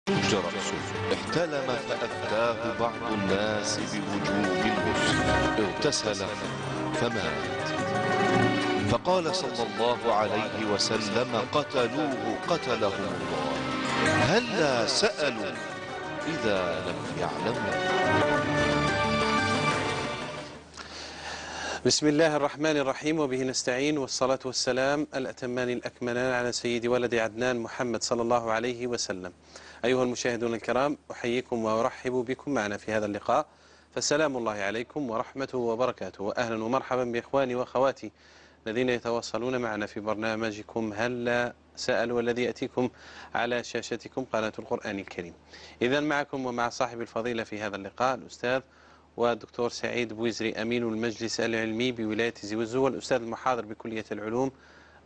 شج رأسه، احتلم فأفتاه بعض الناس بوجوب الغسل، اغتسل فمات. فقال صلى الله عليه وسلم: قتلوه قتلهم الله، هلا سألوا إذا لم يعلموا. بسم الله الرحمن الرحيم، وبه نستعين، والصلاة والسلام الأتمان الأكملان على سيد ولد عدنان محمد صلى الله عليه وسلم. أيها المشاهدون الكرام، أحييكم وأرحب بكم معنا في هذا اللقاء، فسلام الله عليكم ورحمته وبركاته، وأهلا ومرحبا بإخواني وأخواتي الذين يتواصلون معنا في برنامجكم هلا سألوا، والذي يأتيكم على شاشتكم قناة القرآن الكريم. إذا معكم ومع صاحب الفضيلة في هذا اللقاء الأستاذ والدكتور سعيد بويزري، أمين المجلس العلمي بولاية تيزي وزو، والأستاذ المحاضر بكلية العلوم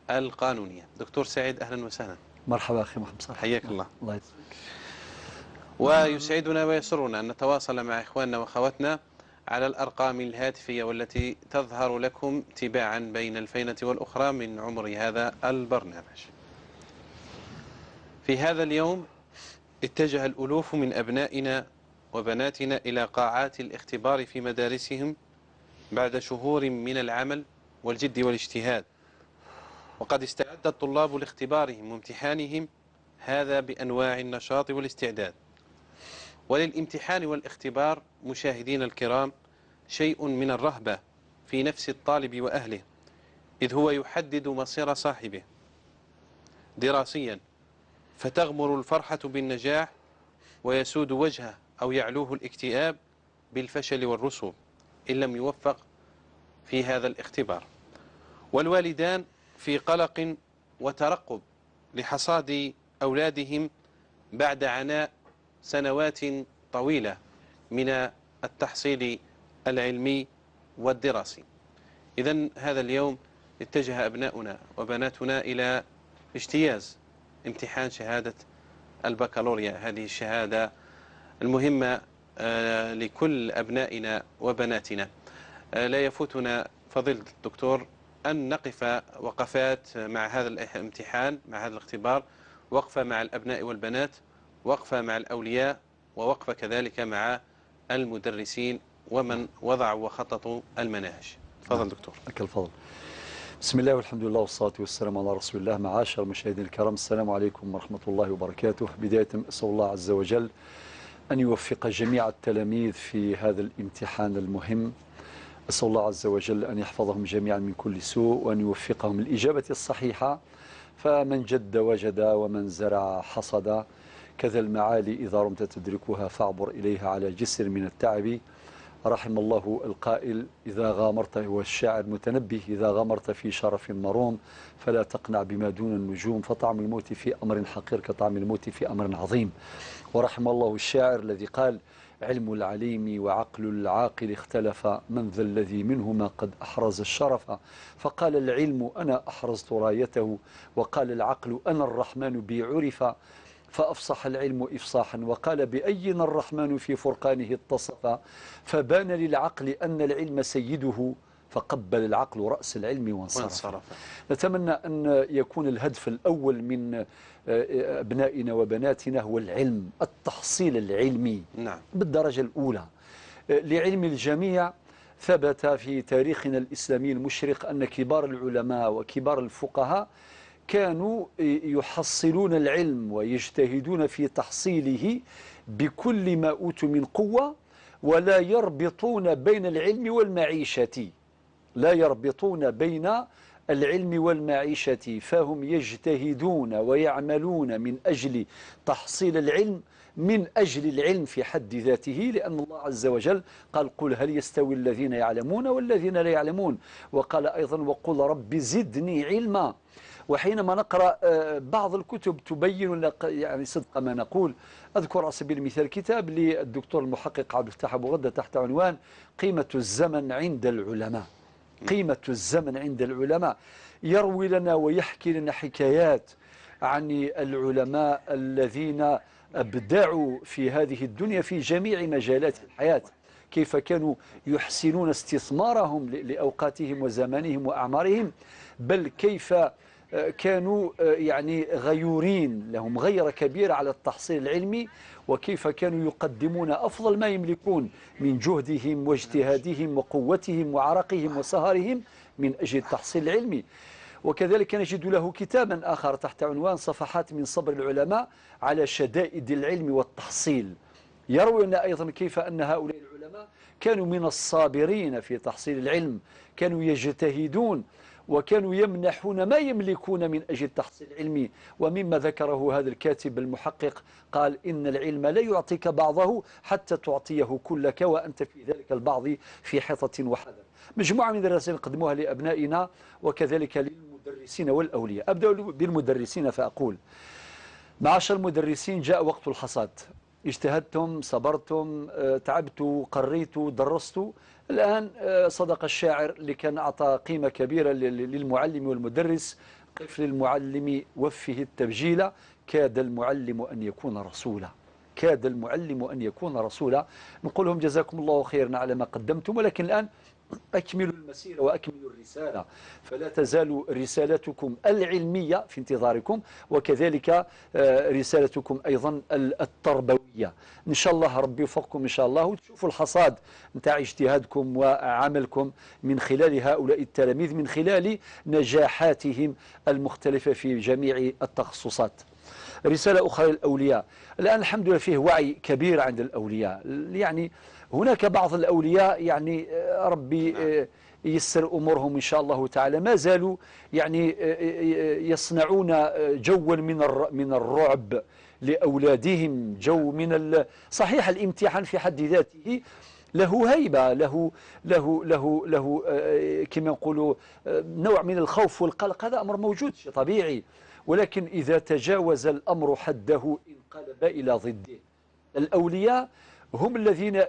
القانونية. دكتور سعيد، أهلا وسهلا. مرحبا أخي محمد صالح، حياك الله. الله يسلمك. ويسعدنا ويسرنا أن نتواصل مع إخواننا وأخواتنا على الأرقام الهاتفية والتي تظهر لكم تباعا بين الفينة والأخرى من عمر هذا البرنامج. في هذا اليوم اتجه الألوف من أبنائنا وبناتنا إلى قاعات الاختبار في مدارسهم بعد شهور من العمل والجد والاجتهاد، وقد استعد الطلاب لاختبارهم وامتحانهم هذا بأنواع النشاط والاستعداد. وللامتحان والاختبار مشاهدين الكرام شيء من الرهبة في نفس الطالب وأهله، إذ هو يحدد مصير صاحبه دراسيا، فتغمر الفرحة بالنجاح ويسود وجهه أو يعلوه الاكتئاب بالفشل والرسوب إن لم يوفق في هذا الاختبار. والوالدان في قلق وترقب لحصاد أولادهم بعد عناء سنوات طويلة من التحصيل العلمي والدراسي. إذن هذا اليوم اتجه أبناؤنا وبناتنا إلى اجتياز امتحان شهادة البكالوريا، هذه الشهادة المهمة لكل أبنائنا وبناتنا. لا يفوتنا فضيلة الدكتور أن نقف وقفات مع هذا الامتحان، مع هذا الاختبار، وقفة مع الأبناء والبنات، وقفة مع الأولياء، ووقفة كذلك مع المدرسين ومن وضعوا وخططوا المناهج. تفضل دكتور. لك الفضل. بسم الله والحمد لله والصلاة والسلام على رسول الله. معاشر المشاهدين الكرام، السلام عليكم ورحمة الله وبركاته. بداية أسأل الله عز وجل أن يوفق جميع التلاميذ في هذا الامتحان المهم. أسأل الله عز وجل أن يحفظهم جميعا من كل سوء وأن يوفقهم الإجابة الصحيحة. فمن جد وجد ومن زرع حصد، كذا المعالي إذا رمت تدركها فاعبر إليها على جسر من التعب. رحم الله القائل: إذا غامرت، هو الشاعر المتنبي، إذا غامرت في شرف مروم فلا تقنع بما دون النجوم، فطعم الموت في أمر حقير كطعم الموت في أمر عظيم. ورحم الله الشاعر الذي قال: علم العليم وعقل العاقل اختلف، من ذا الذي منهما قد أحرز الشرف؟ فقال العلم: أنا أحرزت رايته، وقال العقل: أنا الرحمن بي عرف. فأفصح العلم إفصاحا وقال: بأين الرحمن في فرقانه اتصف؟ فبان للعقل أن العلم سيده، فقبل العقل رأس العلم وانصرف. نتمنى أن يكون الهدف الأول من أبنائنا وبناتنا هو العلم، التحصيل العلمي. نعم. بالدرجة الأولى. لعلم الجميع ثبت في تاريخنا الإسلامي المشرق أن كبار العلماء وكبار الفقهاء كانوا يحصلون العلم ويجتهدون في تحصيله بكل ما أوتوا من قوة، ولا يربطون بين العلم والمعيشة، لا يربطون بين العلم والمعيشة، فهم يجتهدون ويعملون من أجل تحصيل العلم، من أجل العلم في حد ذاته، لأن الله عز وجل قال: قل هل يستوي الذين يعلمون والذين لا يعلمون، وقال أيضا: وقل رب زدني علما. وحينما نقرأ بعض الكتب تبين يعني صدق ما نقول. أذكر على سبيل المثال كتاب للدكتور المحقق عبد الفتاح أبو غدة تحت عنوان قيمة الزمن عند العلماء. قيمة الزمن عند العلماء، يروي لنا ويحكي لنا حكايات عن العلماء الذين أبدعوا في هذه الدنيا في جميع مجالات الحياة، كيف كانوا يحسنون استثمارهم لأوقاتهم وزمانهم وأعمارهم، بل كيف كانوا يعني غيورين، لهم غيرة كبيرة على التحصيل العلمي، وكيف كانوا يقدمون أفضل ما يملكون من جهدهم واجتهادهم وقوتهم وعرقهم وسهرهم من أجل التحصيل العلمي. وكذلك نجد له كتابا آخر تحت عنوان صفحات من صبر العلماء على شدائد العلم والتحصيل، يروي لنا أيضا كيف أن هؤلاء العلماء كانوا من الصابرين في تحصيل العلم، كانوا يجتهدون وكانوا يمنحون ما يملكون من أجل التحصيل العلمي. ومما ذكره هذا الكاتب المحقق قال: إن العلم لا يعطيك بعضه حتى تعطيه كلك، وأنت في ذلك البعض في حيطة وحذر. مجموعة من الرسائل قدموها لأبنائنا وكذلك للمدرسين والأولياء. أبدأ بالمدرسين فأقول: معاشر المدرسين، جاء وقت الحصاد. اجتهدتم، صبرتم، تعبتوا، قريتوا، درستوا. الآن صدق الشاعر اللي كان أعطى قيمة كبيرة للمعلم والمدرس: قف للمعلم وفه التبجيل، كاد المعلم أن يكون رسولا. كاد المعلم أن يكون رسولا. نقول لهم جزاكم الله خيرا على ما قدمتم، ولكن الآن أكملوا المسيرة وأكملوا الرسالة، فلا تزال رسالتكم العلمية في انتظاركم، وكذلك رسالتكم أيضا التربوية. إن شاء الله ربي يوفقكم إن شاء الله، وتشوفوا الحصاد نتاع اجتهادكم وعملكم من خلال هؤلاء التلاميذ، من خلال نجاحاتهم المختلفة في جميع التخصصات. رسالة أخرى للأولياء. الآن الحمد لله فيه وعي كبير عند الأولياء، يعني هناك بعض الأولياء يعني ربي يسر أمورهم إن شاء الله تعالى، ما زالوا يعني يصنعون جوا من الرعب لأولادهم، جو من صحيح الامتحان في حد ذاته له هيبة، له له له له كما نقولوا نوع من الخوف والقلق، هذا أمر موجود شيء طبيعي، ولكن إذا تجاوز الأمر حده انقلب إلى ضده. الأولياء هم الذين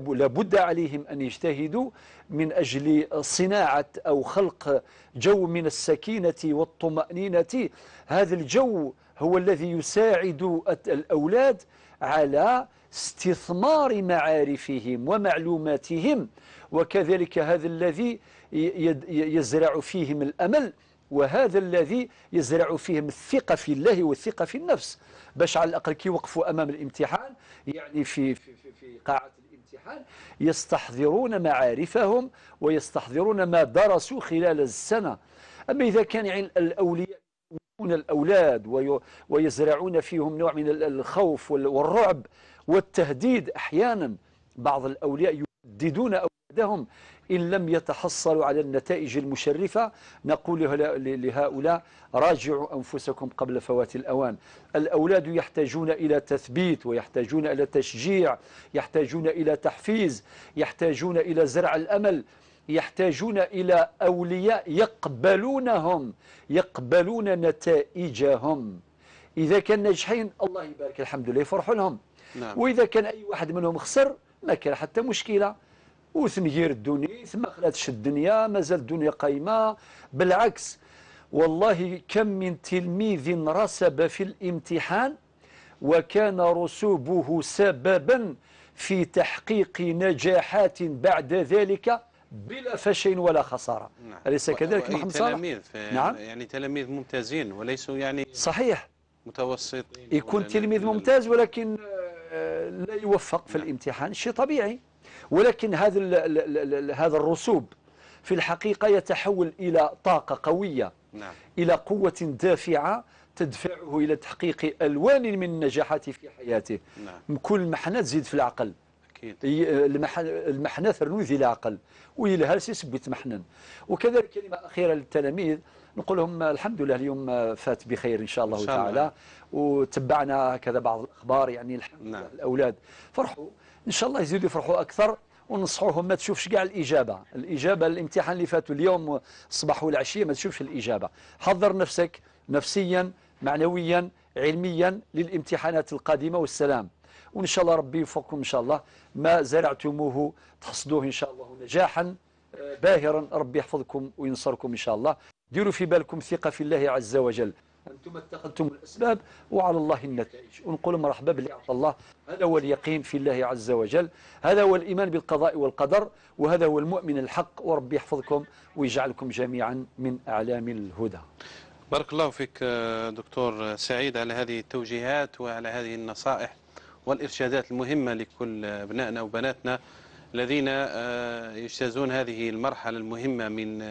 لابد عليهم أن يجتهدوا من أجل صناعة أو خلق جو من السكينة والطمأنينة. هذا الجو هو الذي يساعد الأولاد على استثمار معارفهم ومعلوماتهم، وكذلك هذا الذي يزرع فيهم الأمل، وهذا الذي يزرع فيهم الثقة في الله والثقة في النفس، باش على الأقل كي يوقفوا أمام الامتحان، يعني في في في, في قاعة الامتحان، يستحضرون معارفهم ويستحضرون ما درسوا خلال السنة. أما إذا كان يعني الأولياء يؤمنون الأولاد ويزرعون فيهم نوع من الخوف والرعب والتهديد، أحيانا بعض الأولياء يهددون أولادهم إن لم يتحصلوا على النتائج المشرفة. نقول لهؤلاء: راجعوا أنفسكم قبل فوات الأوان. الأولاد يحتاجون إلى تثبيت، ويحتاجون إلى تشجيع، يحتاجون إلى تحفيز، يحتاجون إلى زرع الأمل، يحتاجون إلى أولياء يقبلونهم، يقبلون نتائجهم. إذا كان ناجحين الله يبارك الحمد لله يفرحوا لهم. نعم. وإذا كان أي واحد منهم خسر ما كان حتى مشكلة، وثمير الدنيا ثم خلاتش الدنيا، مازال الدنيا قايمة. بالعكس والله كم من تلميذ رسب في الامتحان وكان رسوبه سببا في تحقيق نجاحات بعد ذلك بلا فشل ولا خسارة. نعم. أليس كذلك محمد صالح؟ تلاميذ. نعم. يعني تلاميذ ممتازين وليسوا يعني صحيح متوسط، يكون تلميذ ممتاز ولكن لا يوفق في الامتحان، شيء طبيعي. ولكن هذا الرسوب في الحقيقة يتحول إلى طاقة قوية. نعم. إلى قوة دافعة تدفعه إلى تحقيق ألوان من النجاحات في حياته. نعم. كل محنة تزيد في العقل. أكيد. المحنة ثرنوذي العقل وإلى هالسيس بيتمحنن. وكذلك كلمة أخيرة للتلاميذ نقول لهم الحمد لله اليوم فات بخير إن شاء الله تعالى، وتبعنا هكذا بعض الأخبار، يعني الحمد لله. نعم. الأولاد فرحوا، إن شاء الله يزيدوا يفرحوا أكثر، وننصحوهم ما تشوفش كاع الإجابة، الإجابة الامتحان اللي فاتوا اليوم الصباح والعشية ما تشوفش الإجابة. حضر نفسك نفسيا معنويا علميا للامتحانات القادمة والسلام، وإن شاء الله ربي يوفقكم إن شاء الله، ما زرعتموه تحصدوه إن شاء الله نجاحا باهرا، ربي يحفظكم وينصركم إن شاء الله. ديروا في بالكم ثقة في الله عز وجل، أنتم اتخذتم الأسباب وعلى الله النتائج. ونقول مرحبا باللي أعطى الله، هذا هو اليقين في الله عز وجل، هذا هو الإيمان بالقضاء والقدر، وهذا هو المؤمن الحق. وربي يحفظكم ويجعلكم جميعا من أعلام الهدى. بارك الله فيك دكتور سعيد على هذه التوجيهات وعلى هذه النصائح والإرشادات المهمة لكل أبنائنا وبناتنا الذين يجتازون هذه المرحلة المهمة من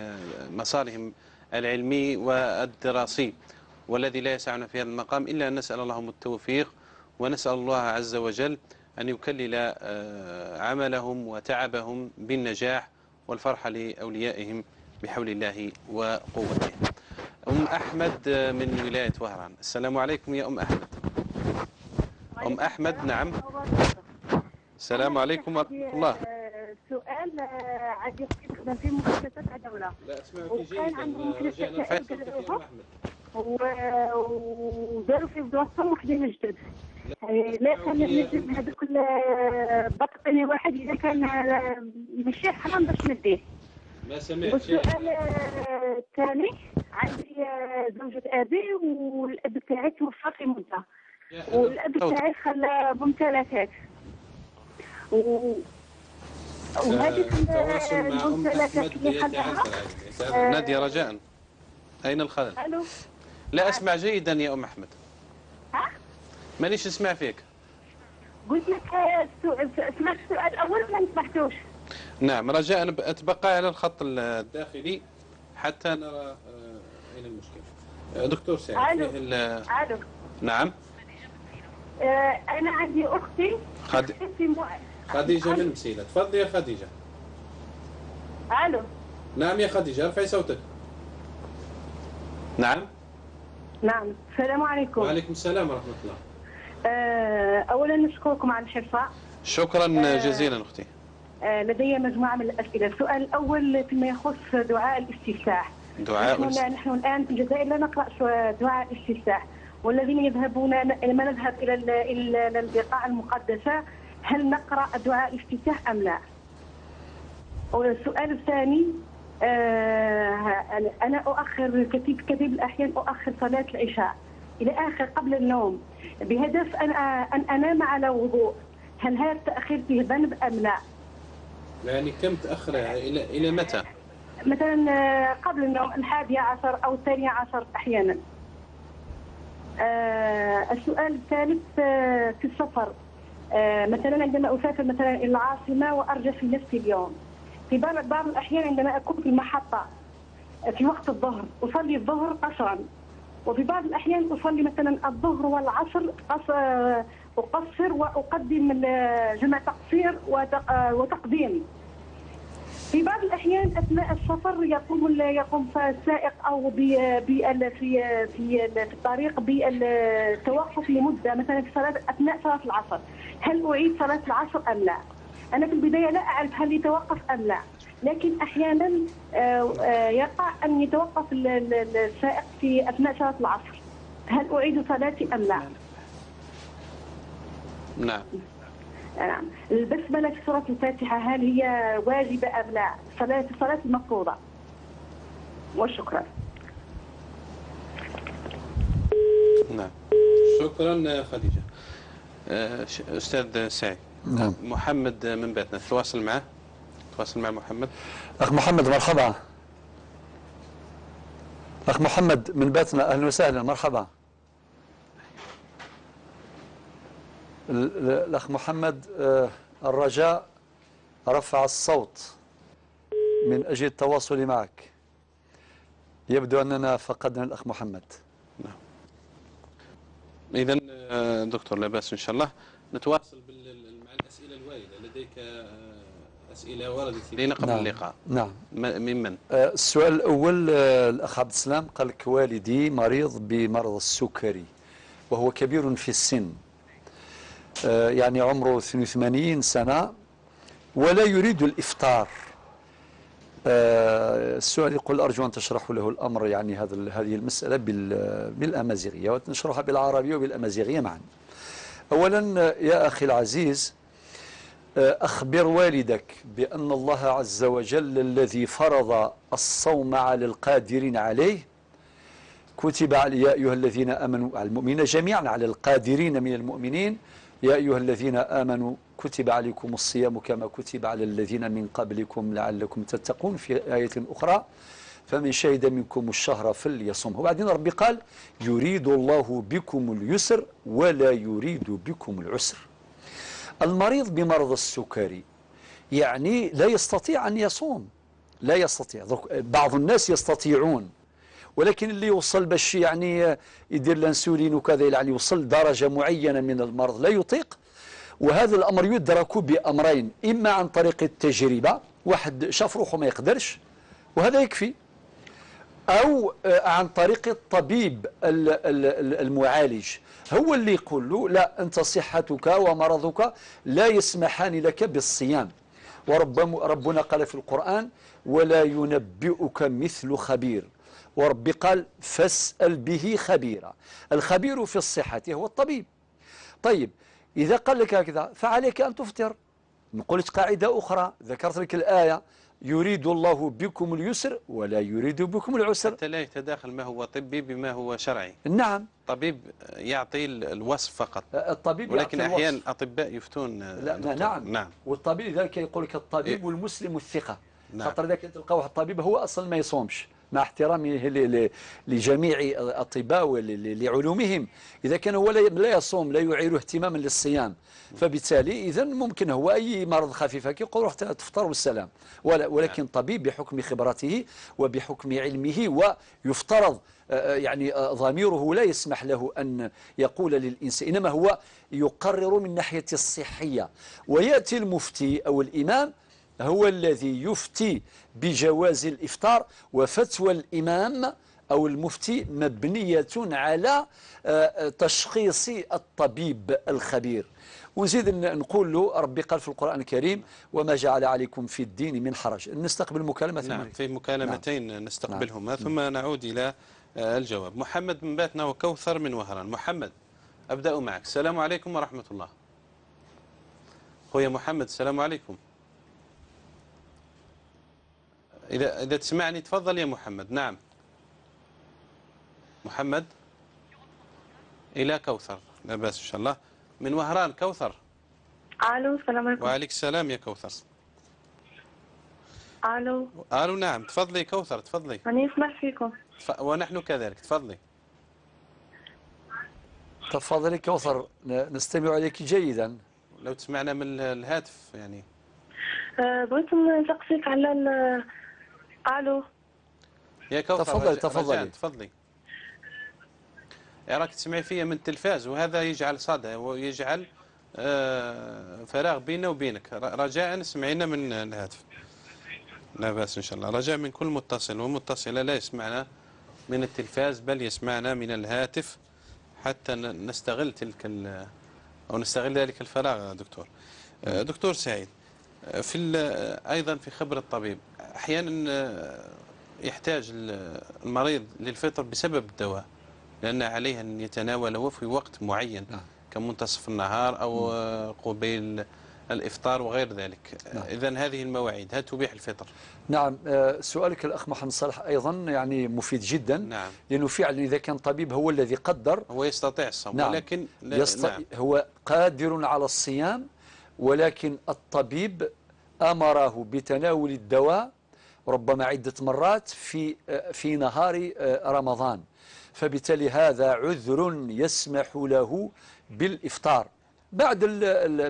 مسارهم العلمي والدراسي، والذي لا يسعنا في هذا المقام إلا أن نسأل اللهم التوفيق، ونسأل الله عز وجل أن يكلل عملهم وتعبهم بالنجاح والفرحة لأوليائهم بحول الله وقوته. أم أحمد من ولاية وهران، السلام عليكم يا أم أحمد. أم أحمد، نعم. السلام عليكم ورحمة الله. سؤال عندي تخدم في مؤسسات دولة، وكان عندهم ثلاث وداروا في بلاصتهم وحدين جدد، لا كان نجم هذوك بطني واحد إذا كان ماشي حرام باش نديه. ما سمعتش. والسؤال الثاني، عندي زوجة أبي والأب تاعي توفى في مدة، والأب تاعي خلى ممتلكات، وهذيك الممتلكات اللي خلاها. نادية رجاء، أين الخلل؟ ألو، لا أسمع جيدا يا أم أحمد. ها؟ مانيش نسمع فيك. قلت لك سمعت السؤال الأول ولا ما سمعتوش؟ نعم، رجاء أتبقى على الخط الداخلي حتى نرى أين المشكلة. دكتور سعيد. ألو. ألو. نعم. أنا عندي أختي خديجة من مسيلة، تفضلي يا خديجة. ألو. نعم يا خديجة، ارفعي صوتك. نعم. نعم، السلام عليكم. وعليكم السلام ورحمة الله. أولا نشكركم على الحصة. شكرا جزيلا أختي. لدي مجموعة من الأسئلة. السؤال الأول فيما يخص دعاء الاستفتاح. دعاء نحن الآن في الجزائر لا نقرأ دعاء الاستفتاح، والذين يذهبون لما نذهب إلى البقاع المقدسة هل نقرأ دعاء الافتتاح أم لا؟ والسؤال الثاني، أنا أؤخر كثير الأحيان أؤخر صلاة العشاء إلى آخر قبل النوم بهدف أن أنام على وضوء، هل هذا التأخير فيه ذنب أم لا؟ يعني كم تأخر إلى متى؟ مثلا قبل النوم 11 أو 12 أحيانا. السؤال الثالث في السفر، مثلا عندما أسافر مثلا إلى العاصمة وأرجع في نفس اليوم، في بعض الأحيان عندما أكون في المحطة في وقت الظهر أصلي الظهر قصرا، وفي بعض الأحيان أصلي مثلا الظهر والعصر أقصر وأقدم جمع تقصير وتقديم. في بعض الأحيان أثناء السفر يقوم السائق أو في في الطريق بالتوقف لمدة مثلا في صلاة أثناء صلاة العصر، هل أعيد صلاة العصر أم لا؟ أنا في البداية لا أعرف هل يتوقف أم لا، لكن أحيانا يقع أن يتوقف السائق في أثناء صلاة العصر، هل أعيد صلاتي أم لا؟ نعم. نعم. البسملة في سورة الفاتحة هل هي واجبة أم لا؟ صلاة المفروضة. وشكرا. نعم، شكرا خديجة. أستاذ سعيد. نعم. محمد من باتنا، تواصل معه، تواصل مع محمد. أخ محمد مرحبا. أخ محمد من باتنا، أهلا وسهلا، مرحبا. الأخ محمد، الرجاء رفع الصوت من أجل التواصل معك. يبدو أننا فقدنا الأخ محمد. نعم. إذن دكتور لا بأس إن شاء الله نتواصل مع الأسئلة الواردة. لديك أسئلة وردت إلينا قبل نعم. اللقاء. نعم. ممن؟ السؤال الأول، الأخ عبد السلام قال لك والدي مريض بمرض السكري وهو كبير في السن، يعني عمره 82 سنة ولا يريد الإفطار. السؤال يقول أرجو أن تشرحوا له الأمر، يعني هذه المسألة بالأمازيغية وتنشرها بالعربية وبالأمازيغية معا. أولا يا أخي العزيز، أخبر والدك بأن الله عز وجل الذي فرض الصوم على القادرين عليه، كتب على يا أيها الذين آمنوا، على المؤمنين جميعا، على القادرين من المؤمنين، يا أيها الذين آمنوا كتب عليكم الصيام كما كتب على الذين من قبلكم لعلكم تتقون، في آية أخرى. فمن شهد منكم الشهر فليصمه. وبعدين ربي قال يريد الله بكم اليسر ولا يريد بكم العسر. المريض بمرض السكري يعني لا يستطيع أن يصوم، لا يستطيع. بعض الناس يستطيعون، ولكن اللي يوصل باش يعني يدير الانسولين وكذا، يعني يوصل درجة معينة من المرض لا يطيق. وهذا الأمر يدرك بأمرين، إما عن طريق التجربة، واحد شاف روحه ما يقدرش وهذا يكفي، أو عن طريق الطبيب المعالج هو اللي يقول له لا، أنت صحتك ومرضك لا يسمحان لك بالصيام. وربما ربنا قال في القرآن ولا ينبئك مثل خبير، وربي قال فاسأل به خبيرا. الخبير في الصحة هو الطبيب. طيب إذا قال لك هكذا فعليك أن تفطر. نقول لك قاعدة أخرى، ذكرت لك الآية يريد الله بكم اليسر ولا يريد بكم العسر، حتى لا يتداخل ما هو طبي بما هو شرعي. نعم، الطبيب يعطي الوصف فقط، الطبيب ولكن أحيانا الأطباء يفتون. لا نعم. نعم، والطبيب ذلك يقول لك الطبيب والمسلم الثقة. نعم. خاطر ذاك تلقى واحد الطبيب هو أصلا ما يصومش، مع احترامي لجميع الأطباء ولعلومهم، إذا كان هو لا يصوم لا يعير اهتماما للصيام، فبالتالي إذا ممكن هو أي مرض خفيف يقول روح تفطر والسلام. ولكن طبيب بحكم خبرته وبحكم علمه، ويفترض يعني ضميره لا يسمح له أن يقول للإنسان، إنما هو يقرر من ناحية الصحية. ويأتي المفتي أو الإمام هو الذي يفتي بجواز الإفطار، وفتوى الإمام أو المفتي مبنية على تشخيص الطبيب الخبير. ونزيد نقول له ربي قال في القرآن الكريم وما جعل عليكم في الدين من حرج. نستقبل مكالمة. نعم، في مكالمتين. نعم. نستقبلهما. نعم. ثم نعود إلى الجواب. محمد من باتنا وكوثر من وهران. محمد أبدأ معك. السلام عليكم ورحمة الله. خويا محمد السلام عليكم. إذا تسمعني تفضل يا محمد. نعم محمد. إلى كوثر، لا بأس إن شاء الله، من وهران. كوثر. ألو السلام عليكم. وعليك السلام يا كوثر. ألو. ألو نعم تفضلي كوثر تفضلي. أنا نسمع فيكم. ونحن كذلك، تفضلي. تفضلي كوثر، نستمع إليك جيدا. لو تسمعنا من الهاتف يعني. بغيت نسقسيك على الو يا كوثر. تفضلي تفضلي تفضلي. راك تسمعي فيا من التلفاز، وهذا يجعل صدى ويجعل فراغ بيننا وبينك. رجاء اسمعينا من الهاتف. لا بأس إن شاء الله. رجاء من كل متصل ومتصلة لا يسمعنا من التلفاز بل يسمعنا من الهاتف حتى نستغل تلك أو نستغل ذلك الفراغ. دكتور دكتور سعيد، في أيضا في خبرة الطبيب أحيانا يحتاج المريض للفطر بسبب الدواء، لأن عليه أن يتناوله في وقت معين. نعم. كمنتصف النهار أو قبيل الإفطار وغير ذلك. نعم. إذن هذه المواعيد هل تبيح الفطر؟ نعم، سؤالك الأخ محمد صالح أيضا يعني مفيد جدا. نعم. لأنه فعلا إذا كان طبيب هو الذي قدر هو يستطيع الصوم. نعم. ولكن نعم. هو قادر على الصيام، ولكن الطبيب أمره بتناول الدواء ربما عدة مرات في نهار رمضان، فبالتالي هذا عذر يسمح له بالإفطار بعد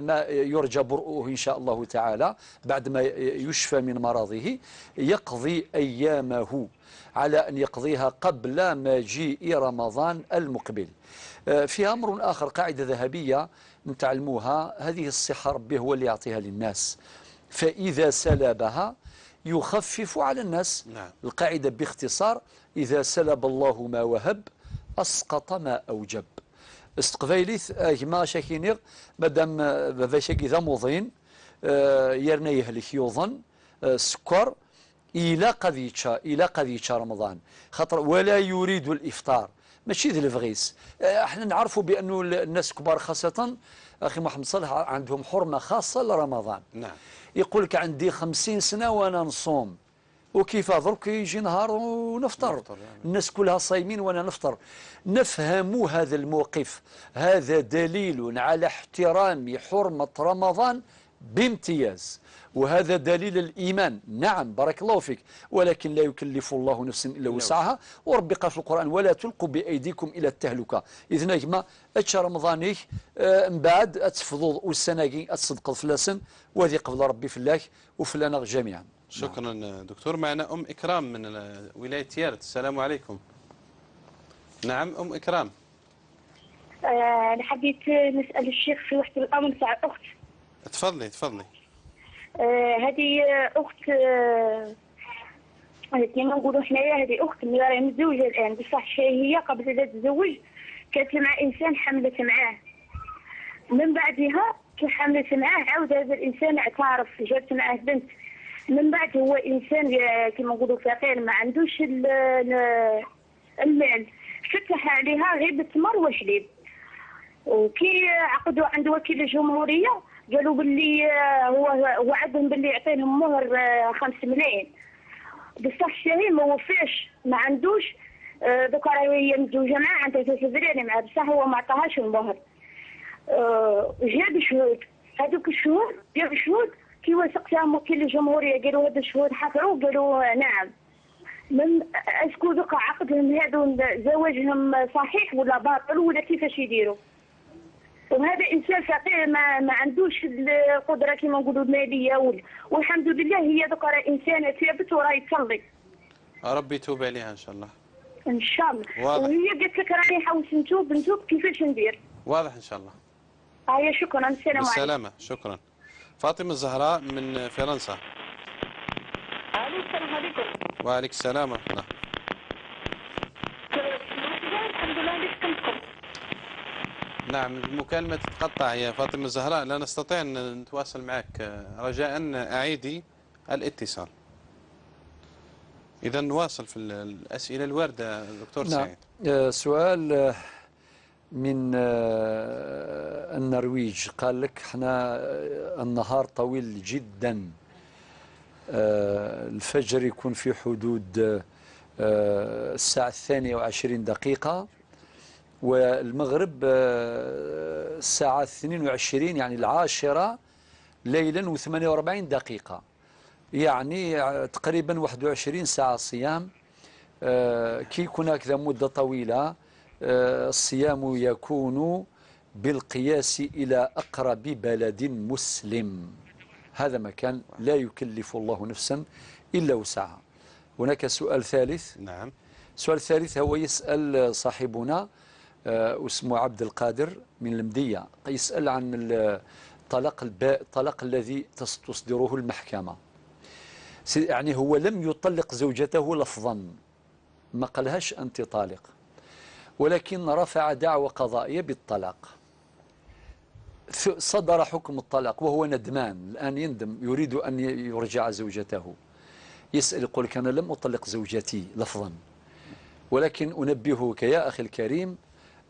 ما يرجى برؤه إن شاء الله تعالى، بعد ما يشفى من مرضه يقضي أيامه، على أن يقضيها قبل مجيء رمضان المقبل. في أمر آخر، قاعدة ذهبية نتعلموها، هذه الصحة ربي هو اللي يعطيها للناس، فإذا سلبها يخفف على الناس. نعم. القاعدة باختصار، إذا سلب الله ما وهب أسقط ما أوجب. استقبايليث كما شاكينيغ مادام بابا ذا موضين يرنا يهلك يوظن السكر إلى قضيتشا إلى قضيتشا رمضان خاطر ولا يريد الإفطار ماشي ذي الفغيس. احنا نعرفوا بأنه الناس كبار خاصة أخي محمد صالح عندهم حرمة خاصة لرمضان. نعم. يقول لك عندي 50 سنة وأنا نصوم، وكيف درك يجي نهار ونفطر، الناس كلها صايمين وانا نفطر. نفهم هذا الموقف، هذا دليل على احترام حرمة رمضان بامتياز، وهذا دليل الإيمان. نعم بارك الله فيك، ولكن لا يكلف الله نفسا إلا وسعها، وربي قال في القرآن ولا تلقوا بأيديكم إلى التهلكة. إذن كما أتش رمضانيك من بعد أتفضل والسناقي أتصدق فلاسن، وهذه قبل ربي في الله وفلانا جميعا. شكرا دكتور. معنا أم إكرام من ولاية تيارت. السلام عليكم. نعم أم إكرام. أنا حبيت نسأل الشيخ في واحد الأمر تاع أخت. تفضلي تفضلي. هذه أخت كما نقولوا حنايا، هذه أخت اللي راهي متزوجة الآن، بصح هي قبل لا تتزوج كانت مع إنسان حملت معاه، من بعدها كي حملت معاه عاود هذا الإنسان اعترف، جابت معاه بنت. من بعد هو إنسان كما نقولوا فقير، ما عندوش المال، فتح عليها غير بالتمر والحليب. وكي عقدوا عند وكيل الجمهورية قالوا باللي هو وعدهم باللي يعطيهم مهر 5 ملايين، بصح الشهي ما وفاش، ما عندوش. دوكا راهي هي متزوجة معاه، عندها 3 دراري معاه، بصح هو ما عطاهاش المهر. جاب شهود، هذوك الشهود جاب شهود كي وثقتهم وكيل الجمهورية قالوا هذا الشهود حضروا، قالوا نعم. من est-ce que دوكا عقدهم هذو زواجهم صحيح ولا باطل ولا كيفاش يديروا؟ وهذا انسان فقير ما عندوش القدرة كما نقولوا المالية، والحمد لله هي دوكا راه انسانه ثابت وراهي تصلي. ربي يتوب عليها ان شاء الله. ان شاء الله. واضح. وهي قالت لك راني حاولت نتوب كيفاش ندير؟ واضح ان شاء الله. هيا شكرا، السلام عليكم. بالسلامة، شكرا. فاطمة الزهراء من فرنسا. الو السلام عليكم. وعليكم السلام ورحمة الله. الحمد لله اللي سكنتكم. نعم المكالمة تتقطع يا فاطمة الزهراء، لا نستطيع أن نتواصل معك، رجاء أعيدي الاتصال. إذا نواصل في الأسئلة الواردة دكتور. نعم. سعيد. سؤال من النرويج، قال لك احنا النهار طويل جدا، الفجر يكون في حدود الساعة 22، والمغرب الساعة 22 يعني 10 ليلا و48 دقيقة، يعني تقريبا 21 ساعة صيام. كي يكون هكذا مدة طويلة الصيام يكون بالقياس إلى أقرب بلد مسلم. هذا مكان لا يكلف الله نفسا إلا وسعها. هناك سؤال ثالث. نعم. السؤال الثالث هو يسأل صاحبنا اسمه عبد القادر من المدية، يسأل عن الطلاق الذي تصدره المحكمة. يعني هو لم يطلق زوجته لفظا، ما قالهاش أنت طالق، ولكن رفع دعوى قضائية بالطلاق، صدر حكم الطلاق وهو ندمان الآن، يندم، يريد أن يرجع زوجته. يسأل يقول لك أنا لم أطلق زوجتي لفظا، ولكن أنبهك يا أخي الكريم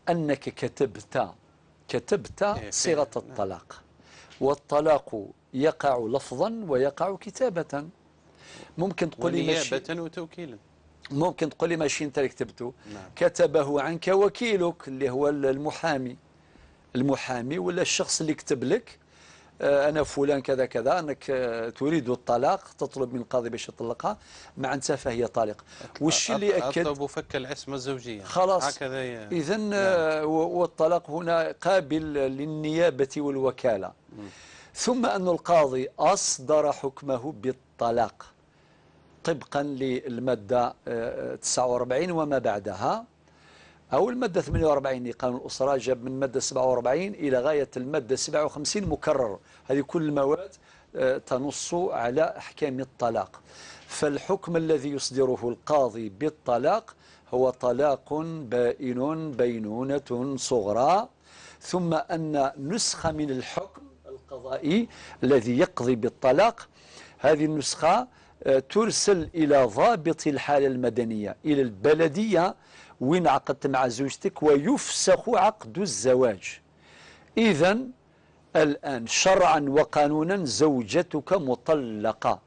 أنك كتبت صيغة الطلاق، والطلاق يقع لفظا ويقع كتابة. ممكن تقول لي ونيابة وتوكيلا، ممكن تقول لي ماشي انت اللي كتبته. نعم. كتبه عنك وكيلك اللي هو المحامي، المحامي ولا الشخص اللي كتب لك أنا فلان كذا كذا، أنك تريد الطلاق، تطلب من القاضي باش يطلقها، مع أنت فهي طالق. والشيء اللي أكد أطلب فك العصمة الزوجية خلاص هكذا. إذن نعم. والطلاق هنا قابل للنيابة والوكالة. ثم أن القاضي أصدر حكمه بالطلاق طبقا للمادة 49 وما بعدها، أو المادة 48 لقانون الأسرة، جاب من المادة 47 إلى غاية المادة 57 مكرر. هذه كل المواد تنص على أحكام الطلاق. فالحكم الذي يصدره القاضي بالطلاق هو طلاق بائن بينونة صغرى، ثم أن نسخة من الحكم القضائي الذي يقضي بالطلاق، هذه النسخة ترسل إلى ضابط الحالة المدنية، إلى البلدية وين عقدت مع زوجتك، ويفسخ عقد الزواج. إذن الآن شرعا وقانونا زوجتك مطلقة،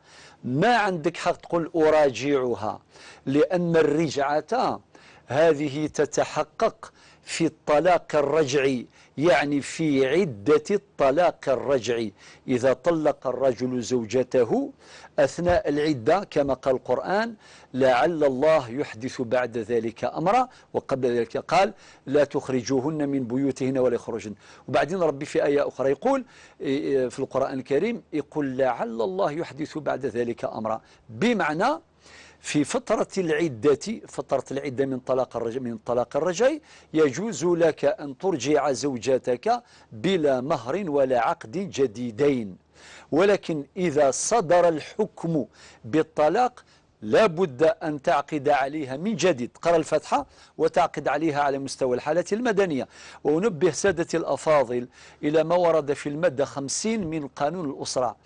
ما عندك حق تقول أراجعها، لأن الرجعة هذه تتحقق في الطلاق الرجعي، يعني في عدة الطلاق الرجعي. إذا طلق الرجل زوجته أثناء العدة كما قال القرآن لعل الله يحدث بعد ذلك أمرا، وقبل ذلك قال لا تخرجوهن من بيوتهن ولا يخرجن. وبعدين ربي في آية أخرى يقول في القرآن الكريم، يقول لعل الله يحدث بعد ذلك أمرا، بمعنى في فترة العدة، فترة العدة من طلاق الرجع، من الطلاق الرجعي، يجوز لك أن ترجع زوجتك بلا مهر ولا عقد جديدين. ولكن إذا صدر الحكم بالطلاق لابد أن تعقد عليها من جديد، قرأ الفاتحة وتعقد عليها على مستوى الحالة المدنية. وأنبه سادتي الأفاضل إلى ما ورد في المادة 50 من قانون الأسرة.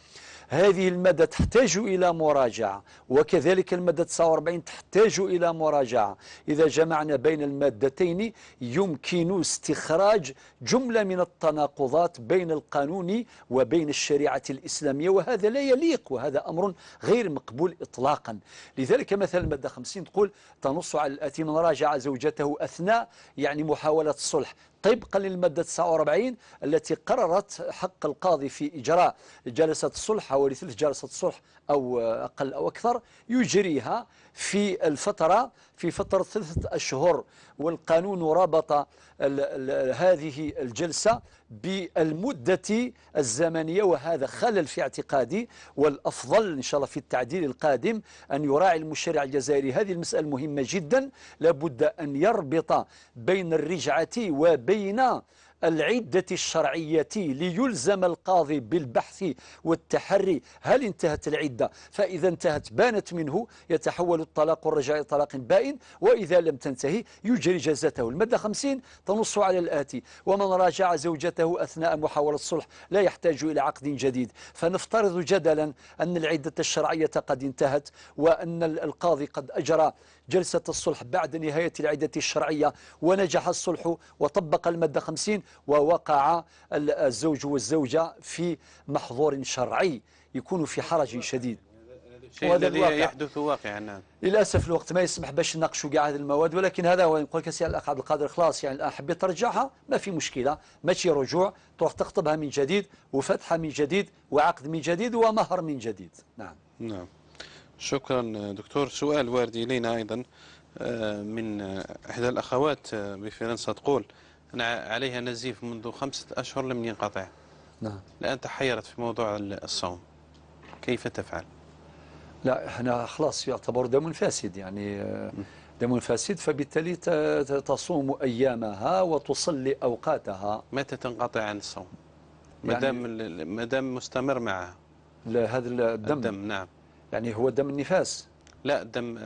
هذه المادة تحتاج إلى مراجعة، وكذلك المادة 49 تحتاج إلى مراجعة. إذا جمعنا بين المادتين يمكن استخراج جملة من التناقضات بين القانون وبين الشريعة الإسلامية، وهذا لا يليق، وهذا أمر غير مقبول إطلاقا. لذلك مثلا المادة 50 تقول تنص على الآتي: من راجع زوجته أثناء يعني محاولة الصلح، طبقا للمادة 49 التي قررت حق القاضي في إجراء جلسة الصلح حوالي 3 جلسات الصلح أو أقل أو أكثر، يجريها في الفترة في فترة 3 أشهر. والقانون ربط هذه الجلسة بالمدة الزمنية، وهذا خلل في اعتقادي. والأفضل إن شاء الله في التعديل القادم أن يراعي المشرع الجزائري هذه المسألة المهمة جدا. لابد أن يربط بين الرجعة وبين العدة الشرعية ليلزم القاضي بالبحث والتحري هل انتهت العدة، فإذا انتهت بانت منه يتحول الطلاق الرجعي إلى طلاق بائن، وإذا لم تنتهي يجري جزاته. المادة 50 تنص على الآتي: ومن راجع زوجته أثناء محاولة الصلح لا يحتاج إلى عقد جديد. فنفترض جدلا أن العدة الشرعية قد انتهت، وأن القاضي قد أجرى جلسة الصلح بعد نهاية العدة الشرعية، ونجح الصلح وطبق المادة 50، ووقع الزوج والزوجة في محظور شرعي، يكون في حرج شديد. الشيء الذي يحدث واقعا. نعم. للأسف الوقت ما يسمح باش نناقشوا كاع هذه المواد، ولكن هذا هو. نقول لك سي الأخ عبد القادر، خلاص يعني الآن حبيت ترجعها ما في مشكلة، ماشي رجوع، تروح تخطبها من جديد وفتحة من جديد وعقد من جديد ومهر من جديد. نعم. نعم. شكرا دكتور. سؤال وارد إلينا أيضا من إحدى الأخوات بفرنسا، تقول أن عليها نزيف منذ 5 أشهر لم ينقطع. نعم. الآن تحيرت في موضوع الصوم، كيف تفعل؟ لا، احنا خلاص يعتبر دم فاسد، يعني دم فاسد، فبالتالي تصوم أيامها وتصلي أوقاتها. متى تنقطع عن الصوم؟ ما دام مستمر معها. لا، هذا الدم. نعم. يعني هو دم النفاس؟ لا، دم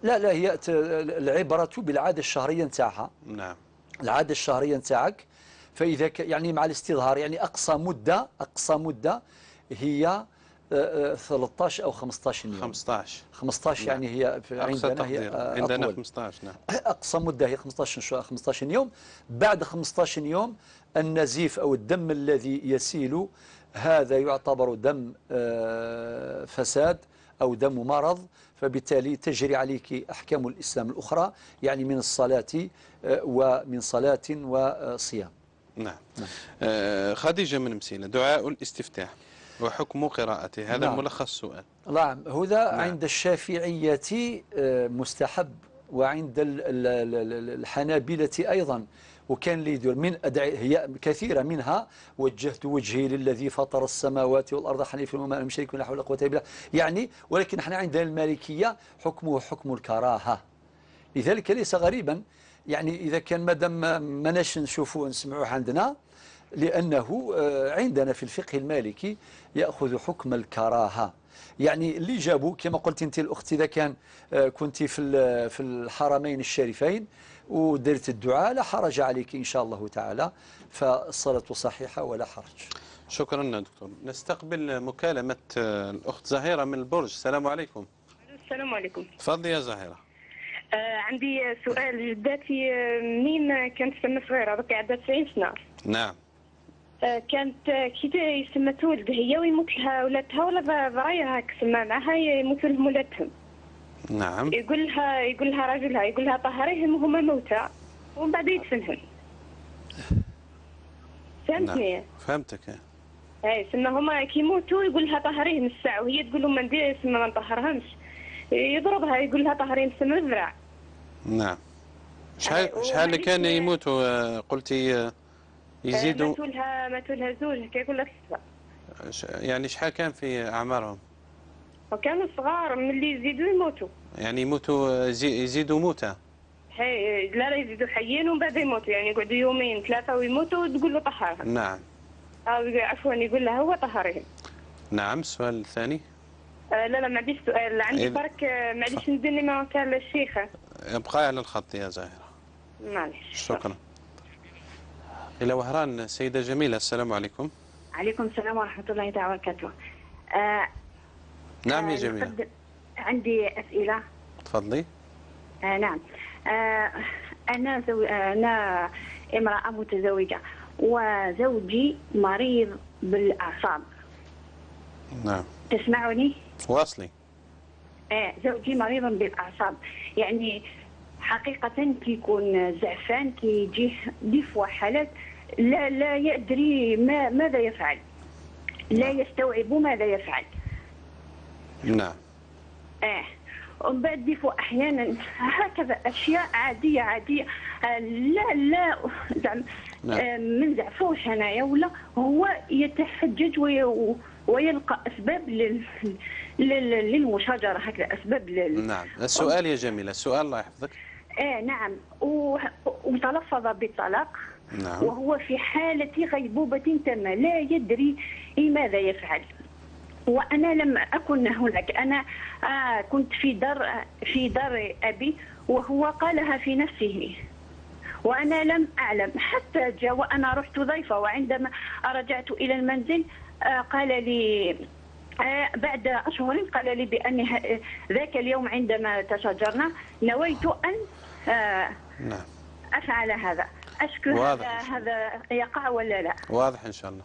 لا لا، هي العبرة بالعادة الشهرية نتاعها. نعم. العادة الشهرية نتاعك، فإذا يعني مع الاستظهار، يعني أقصى مدة، أقصى مدة هي 13 أو 15 يوم. 15 يعني هي عندنا، هي عندنا 15. نعم. أقصى مدة هي 15 يوم. بعد 15 يوم النزيف أو الدم الذي يسيل هذا يعتبر دم فساد أو دم مرض، فبالتالي تجري عليك أحكام الإسلام الأخرى، يعني من الصلاة ومن صلاة وصيام. نعم. نعم. خديجة من مسيلة، دعاء الاستفتاح وحكم قراءته، هذا نعم. ملخص السؤال. نعم، هذا نعم. عند الشافعية مستحب، وعند الحنابلة أيضا، وكان اللي يدير من أدعية هي كثيرة، منها وجهت وجهي للذي فطر السماوات والأرض حنيفا وما أنا مشرك ولا حول ولا قوة إلا بالله، يعني. ولكن احنا عندنا المالكية حكمه حكم الكراهة، لذلك ليس غريبا يعني إذا كان مادام ماناش نشوفوه نسمعوه عندنا، لأنه عندنا في الفقه المالكي يأخذ حكم الكراهة. يعني اللي جابوا كما قلت أنت الأخت، إذا كان كنت في الحرمين الشريفين ودرت الدعاء لا حرج عليك إن شاء الله تعالى، فالصلاة صحيحة ولا حرج. شكرا دكتور. نستقبل مكالمة الأخت زهيرة من البرج. السلام عليكم. السلام عليكم. تفضلي يا زهيرة. عندي سؤال. جداتي منين كانت سنة صغيرة، دوك عندها 90 سنة. نعم. كانت كي يسمى تولد هي ويموت لها ولادها ولا برايها كسمى معها يموتوا لهم ولادهم. نعم. يقول لها راجلها، يقول لها طهريهم وهما موتى. ومن بعد يدفنهم. فهمتني؟ نعم. فهمتك. اي سما هما كي يموتوا يقول لها طهريهم الساعة، وهي تقول لهم ما ندير سما ما نطهرهمش، يضربها يقول لها طهريهم سما الذراع. نعم. شحال اللي كان يموتوا قلتي يزيدوا؟ ماتوا لها زوج هكاك ولا ثلاثة. يعني شحال كان في اعمارهم؟ وكانوا صغار، ملي يزيدوا يموتوا. يعني يموتوا يزيدوا موتى؟ لا لا يزيدوا حيين ومن بعد يموتوا، يعني يقعدوا يومين ثلاثة ويموتوا وتقول له طهرهم. نعم. عفوا يقول لها هو طهرهم. نعم. السؤال الثاني؟ لا لا ما عنديش سؤال، عندي برك معليش ندير numéro تاع الشيخة. ابقى على الخط يا زاهرة. معليش. شكرا. إلى وهران سيدة جميلة، السلام عليكم. عليكم السلام ورحمة الله تعالى وبركاته. نعم يا جميلة. عندي أسئلة. تفضلي. نعم. أنا امرأة متزوجة وزوجي مريض بالأعصاب. نعم. تسمعني؟ واصلي. زوجي مريض بالأعصاب، يعني حقيقة كيكون زعفان كيجيه des fois حالات لا يدري ماذا يفعل، لا يستوعب ماذا يفعل. نعم. ومن بعد des fois احيانا هكذا اشياء عادية عادية، لا لا زعما ما نزعفوش انايا، ولا هو يتحجج ويلقى اسباب للمشاجره هكذا، اسباب نعم. السؤال يا جميلة، السؤال الله يحفظك. نعم. وتلفظ بالطلاق. نعم. وهو في حاله غيبوبة تامة، لا يدري ماذا يفعل. وأنا لم أكن هناك، أنا كنت في دار أبي، وهو قالها في نفسه وأنا لم أعلم حتى جاء، وأنا رحت ضيفة، وعندما رجعت إلى المنزل قال لي بعد أشهر، قال لي بأن ذاك اليوم عندما تشاجرنا نويت أن نعم. أفعل هذا. أشكر هذا يقع ولا لا؟ واضح إن شاء الله.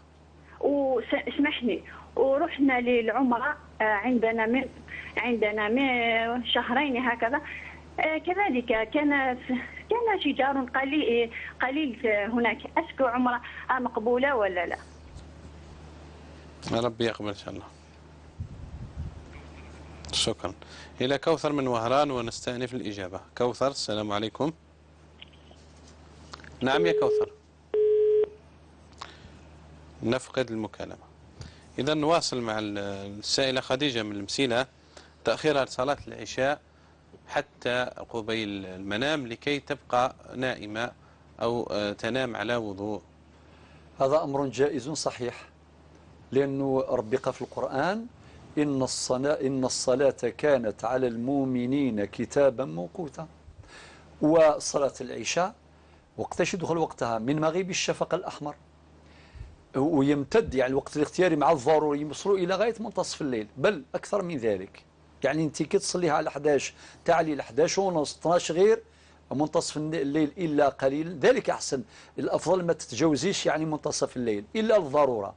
واسمحني، ورحنا للعمرة عندنا من شهرين هكذا، كذلك كان شجار قليل هناك. أشكو عمرة مقبولة ولا لا؟ ربي يقبل إن شاء الله. شكرا. إلى كوثر من وهران ونستأنف الإجابة. كوثر السلام عليكم. نعم يا كوثر. نفقد المكالمة. إذا نواصل مع السائلة خديجة من المسيلة. تأخيرها لصلاة العشاء حتى قبيل المنام لكي تبقى نائمة أو تنام على وضوء. هذا أمر جائز صحيح، لأنه ربي قال في القرآن إن الصلاة كانت على المؤمنين كتابا موقوتا. وصلاة العشاء وقتاش يدخل وقتها؟ من مغيب الشفق الأحمر، ويمتد يعني الوقت الاختياري مع الضروري يوصلوا إلى غاية منتصف الليل، بل أكثر من ذلك. يعني أنت كي تصليها على 11 تعلي 11 ونص 12 غير منتصف الليل إلا قليل، ذلك أحسن. الأفضل ما تتجاوزيش يعني منتصف الليل إلا الضرورة.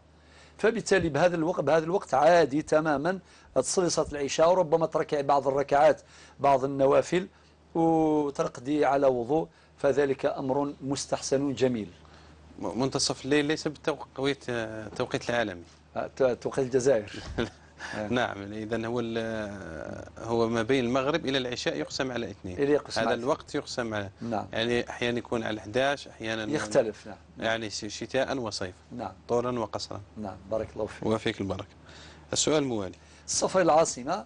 فبالتالي بهذا الوقت عادي تماما تصلي صلاة العشاء، وربما تركعي بعض الركعات بعض النوافل وترقدي على وضوء، فذلك أمر مستحسن جميل. منتصف الليل ليس بالتوقيت التوقيت العالمي، توقيت الجزائر. نعم. إذا هو ما بين المغرب إلى العشاء يقسم على اثنين، هذا الوقت يقسم على، نعم. يعني أحيانا يكون على 11، أحيانا يختلف. نعم. يعني شتاء وصيفا، نعم، طولا وقصرا. نعم، بارك الله فيك. وفيك البركة. السؤال الموالي، السفر العاصمة.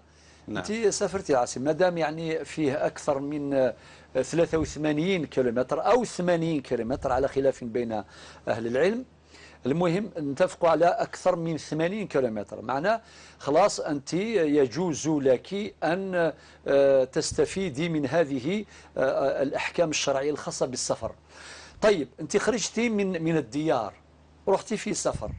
نعم. أنت سافرتي العاصمة، ما دام يعني فيه أكثر من 83 كيلومتر أو 80 كيلومتر على خلاف بين أهل العلم، المهم نتفقوا على أكثر من 80 كيلومتر، معناه خلاص أنت يجوز لك أن تستفيدي من هذه الأحكام الشرعية الخاصة بالسفر. طيب أنت خرجتي من الديار، رحتي في سفر،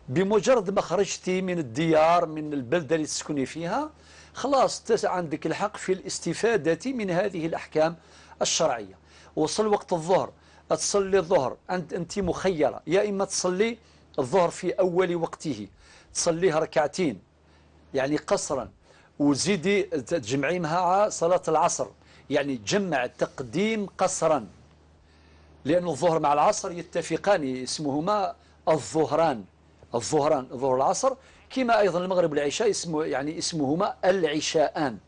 بمجرد ما خرجتي من الديار من البلدة اللي تسكني فيها خلاص عندك الحق في الاستفادة من هذه الأحكام الشرعية. وصل وقت الظهر تصلي الظهر، أنت مخيرة، يا إما تصلي الظهر في أول وقته تصليها ركعتين يعني قصرا، وزيدي تجمعي مع صلاة العصر، يعني تجمع تقديم قصرا. لأن الظهر مع العصر يتفقان، اسمهما الظهران، الظهران ظهر العصر، كما أيضا المغرب والعشاء اسمه يعني اسمهما العشاءان.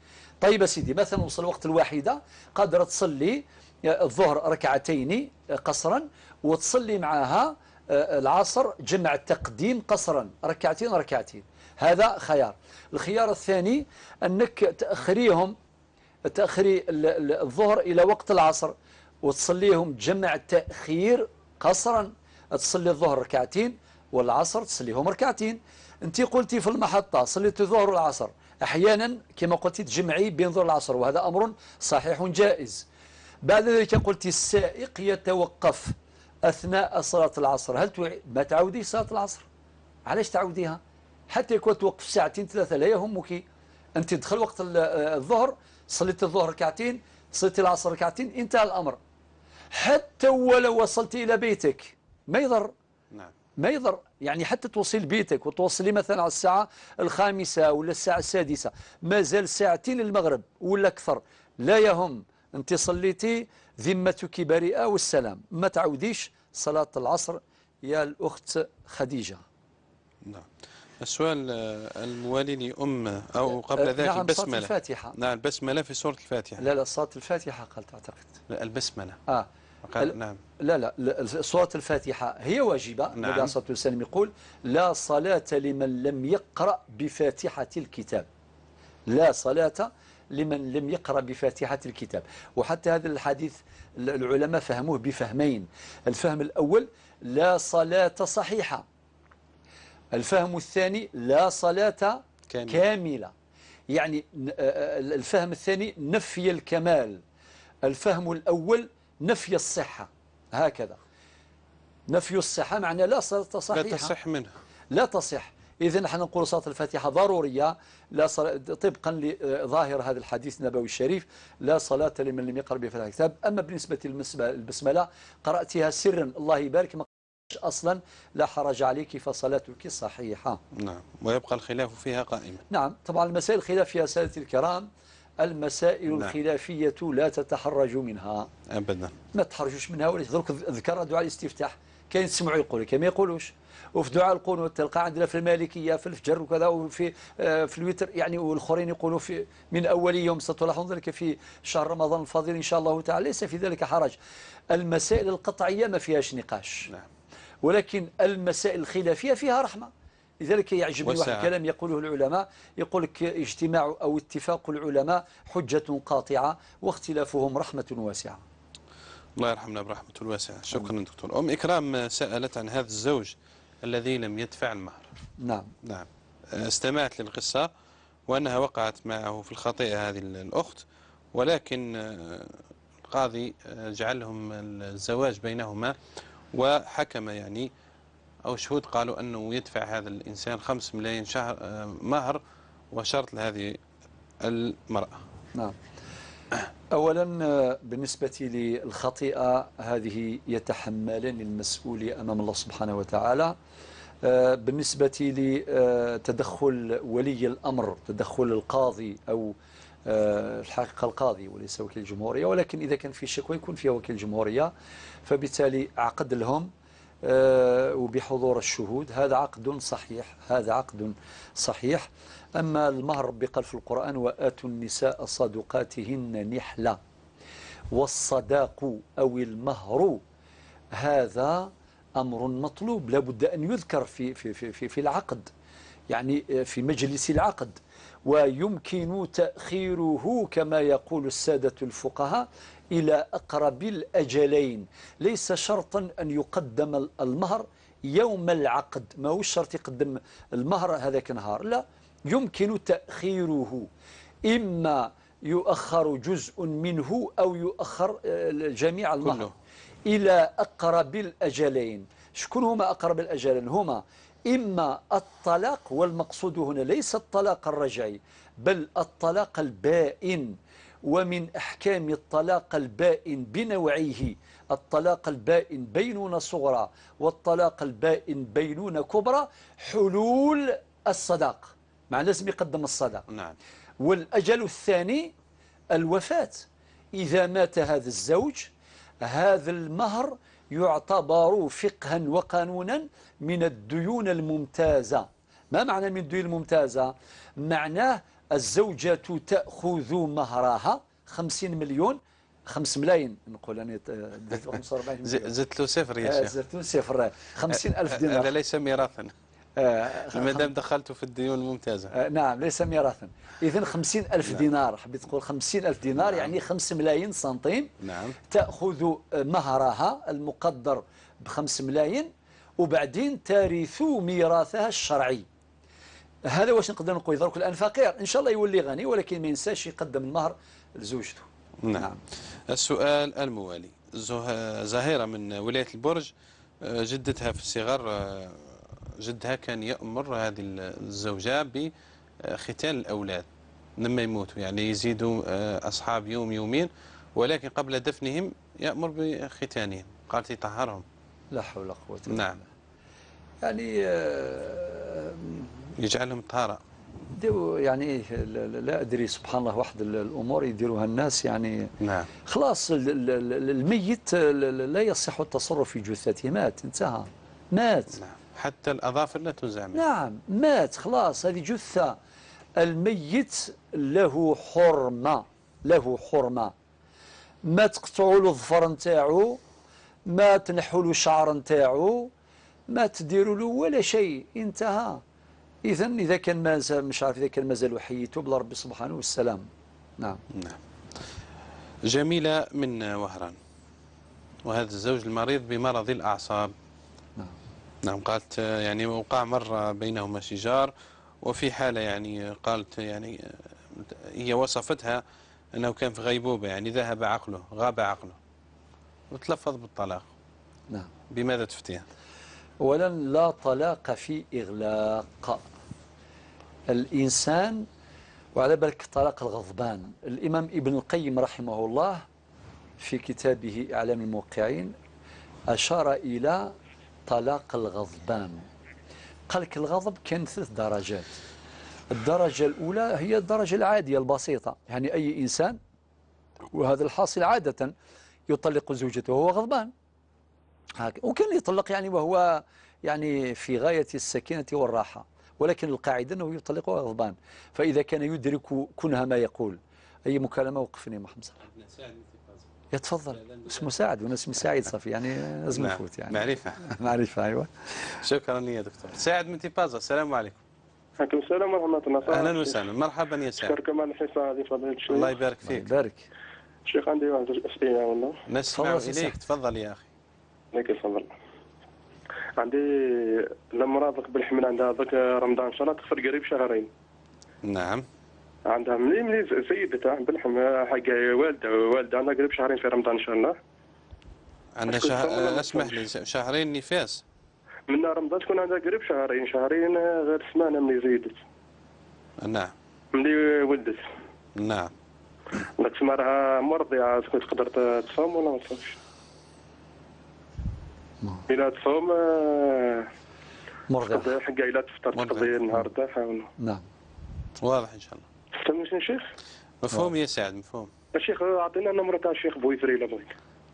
طيب سيدي، مثلا وصل وقت الواحدة، قادرة تصلي الظهر ركعتين قصرا وتصلي معها العصر جمع تقديم قصرا ركعتين ركعتين، هذا خيار. الخيار الثاني أنك تأخريهم، تأخري الظهر إلى وقت العصر وتصليهم جمع تأخير قصرا، تصلي الظهر ركعتين والعصر تصليهم ركعتين. أنت قلتي في المحطة صليتي الظهر والعصر، أحيانا كما قلتي تجمعي بين ظهر والعصر، وهذا أمر صحيح جائز. بعد ذلك قلتي السائق يتوقف أثناء صلاة العصر، هل ما تعودي صلاة العصر؟ علاش تعوديها؟ حتى يكون توقف ساعتين ثلاثة لا يهمك، أنت تدخل وقت الظهر، صليت الظهر ركعتين، صليت العصر ركعتين، انتهى الأمر. حتى ولو وصلت إلى بيتك ما يضر. نعم. ما يضر، يعني حتى توصل بيتك وتوصلي مثلا على الساعة 5 ولا الساعة 6، ما زال ساعتين للمغرب ولا أكثر، لا يهم، أنت صليتي ذمتك بريئة والسلام، ما تعوديش صلاة العصر يا الأخت خديجة. نعم. السؤال الموالي لأم أو قبل ذلك نعم، البسملة. صلاة الفاتحة. نعم، البسملة في سورة الفاتحة. لا لا، صلاة الفاتحة قالت أعتقد. لا، البسملة. نعم. لا لا، سورة الفاتحة هي واجبة. نعم. النبي عليه الصلاة والسلام يقول لا صلاة لمن لم يقرأ بفاتحة الكتاب. لا صلاة لمن لم يقرأ بفاتحة الكتاب. وحتى هذا الحديث العلماء فهموه بفهمين. الفهم الأول لا صلاة صحيحة، الفهم الثاني لا صلاة كاملة. يعني الفهم الثاني نفي الكمال، الفهم الأول نفي الصحة. هكذا نفي الصحة معنى لا صلاة صحيحة، لا تصح منها، لا تصح. إذن نحن نقول صلاة الفاتحة ضرورية، لا صلاة طبقا لظاهر هذا الحديث النبوي الشريف، لا صلاة لمن لم يقرأ بفاتحة الكتاب. أما بالنسبة للبسملة قرأتها سرا الله يبارك، ما أصلا لا حرج عليك فصلاتك صحيحة. نعم، ويبقى الخلاف فيها قائما. نعم طبعا، المسائل الخلافية يا سادتي الكرام، المسائل نعم. الخلافية لا تتحرج منها أبدا، ما تحرجوش منها. ولا درك ذكر دعاء الاستفتاح، كاين تسمعوا يقول، كاين ما يقولوش. وفي دعاء القنوت تلقى عندنا في المالكية في الفجر وكذا، وفي في الوتر يعني، والآخرين يقولوا في من أول يوم. ستلاحظون ذلك في شهر رمضان الفضيل إن شاء الله تعالى، ليس في ذلك حرج. المسائل القطعية ما فيهاش نقاش. نعم. ولكن المسائل الخلافية فيها رحمة. لذلك يعجبني واحد الكلام يقوله العلماء، يقول لك اجتماع أو اتفاق العلماء حجة قاطعة واختلافهم رحمة واسعة. الله يرحمنا برحمته الواسعة. شكرا دكتور. أم إكرام سألت عن هذا الزوج الذي لم يدفع المهر. نعم. نعم، استمعت للقصة وأنها وقعت معه في الخطيئة هذه الأخت، ولكن القاضي جعلهم الزواج بينهما وحكم يعني، أو شهود قالوا أنه يدفع هذا الإنسان 5 ملايين شهر مهر وشرط لهذه المرأة. نعم. أولا بالنسبة للخطيئة هذه يتحملان المسؤولية أمام الله سبحانه وتعالى. بالنسبة لتدخل ولي الأمر، تدخل القاضي أو الحقيقة القاضي وليس وكيل الجمهورية، ولكن إذا كان في شكوى يكون فيها وكيل الجمهورية، فبالتالي عقد لهم وبحضور الشهود، هذا عقد صحيح، هذا عقد صحيح. أما المهر ربي قال في القرآن وآتوا النساء صدقاتهن نحلة، والصداق أو المهر هذا أمر مطلوب، لابد أن يذكر في في في في, في العقد، يعني في مجلس العقد، ويمكن تأخيره كما يقول السادة الفقهاء إلى أقرب الأجلين. ليس شرطا أن يقدم المهر يوم العقد، ما هو الشرط يقدم المهر هذاك النهار، لا، يمكن تأخيره، إما يؤخر جزء منه أو يؤخر جميع المهر كله إلى أقرب الأجلين. شكون هما أقرب الأجلين؟ هما إما الطلاق، والمقصود هنا ليس الطلاق الرجعي بل الطلاق البائن، ومن أحكام الطلاق البائن بنوعيه الطلاق البائن بينونة صغرى والطلاق البائن بينونة كبرى حلول الصداق، مع لازم يقدم الصداق. نعم. والأجل الثاني الوفاة، إذا مات هذا الزوج هذا المهر يعتبر فقها وقانونا من الديون الممتازة. ما معنى من الديون الممتازة؟ معناه الزوجة تأخذ مهرها 50 مليون، 5 ملايين نقول أنا، 45 مليون، زدت له صفر يا شيخ، زدت له صفر، 50,000 دينار. هذا ليس ميراثا ما دام دخلته في الديون الممتازة. نعم ليس ميراثا. إذن 50,000 نعم. دينار، حبيت تقول 50,000 دينار. نعم. يعني 5 ملايين سنتيم. نعم. تأخذ مهرها المقدر ب5 ملايين، وبعدين ترث ميراثها الشرعي. هذا واش نقدر نقول. درك الآن فقير، إن شاء الله يولي غني، ولكن ما ينساش يقدم المهر لزوجته. نعم. نعم. السؤال الموالي، زهيرة من ولاية البرج، جدتها في الصغر، جدها كان يأمر هذه الزوجة بختان الأولاد لما يموتوا، يعني يزيدوا أصحاب يوم يومين، ولكن قبل دفنهم يأمر بختانهم، قالت يطهرهم. لا حول ولا قوة إلا بالله. نعم. يعني يجعلهم طهارة. يعني لا أدري، سبحان الله، واحد الأمور يديروها الناس يعني. نعم. خلاص الميت لا يصح التصرف في جثته، مات، انتهى، مات. نعم. حتى الأظافر لا تنزع منه. نعم مات خلاص، هذه جثة. الميت له حرمة، له حرمة، ما تقطعوا له الظفر نتاعو، ما تنحوا له الشعر نتاعو، ما تديروا له ولا شيء، انتهى. إذا إذا كان مازال، مش عارف إذا كان مازال حيته بلا ربي سبحانه والسلام. نعم. نعم. جميلة من وهران، وهذا الزوج المريض بمرض الأعصاب. نعم. نعم. قالت يعني وقع مرة بينهما شجار، وفي حالة يعني قالت يعني هي وصفتها أنه كان في غيبوبة، يعني ذهب عقله، غاب عقله، وتلفظ بالطلاق. نعم. بماذا تفتيها؟ أولا لا طلاق في إغلاق الإنسان، وعلى بالك طلاق الغضبان. الإمام ابن القيم رحمه الله في كتابه إعلام الموقعين أشار إلى طلاق الغضبان. قال لك الغضب كان 3 درجات. الدرجة الأولى هي الدرجة العادية البسيطة، يعني أي إنسان، وهذا الحاصل عادة، يطلق زوجته وهو غضبان، وكان يطلق يعني وهو يعني في غاية السكينة والراحة، ولكن القاعدة أنه يطلق وهو غضبان. فإذا كان يدرك كنها ما يقول. أي مكالمة وقفني محمد صلاح. يتفضل، اسمه سعد وانا اسمي سعيد، صافي يعني لازم نفوت يعني. معرفة. معرفة، أيوة. شكرا يا دكتور. سعد من تيبازا، السلام عليكم. عليكم السلام ورحمة الله. أهلا وسهلا، مرحبا يا سعد. شكرا على الحصة هذه فضيلة الشيخ. الله يبارك فيك. الله يبارك. شيخ عندي واحد الأسئلة والله. نسمع إليك، تفضل يا أخي. لك الفضل. عندي المرأة بالحمل عندها ذاك رمضان إن شاء الله تغفر قريب شهرين. نعم. عندها ملي سيدتها بالحمل حق والدة عندها قريب شهرين في رمضان إن شاء الله. عندها اسمح لي، شهرين نفاس. من رمضان تكون عندها قريب شهرين غير سمانة ملي زيدت. نعم. ملي ولدت. نعم. داك تسمى راها مرضعة، تكون تقدر تصوم ولا ما تصومش؟ إلا تصوم مرضعة حقا، إلا تفطر تقضي النهار تاعها. نعم. واضح إن شاء الله. فهمتني شيخ؟ مفهوم يا سعد، مفهوم. الشيخ أعطينا النمرة تاع الشيخ بويفري إلا بغيت.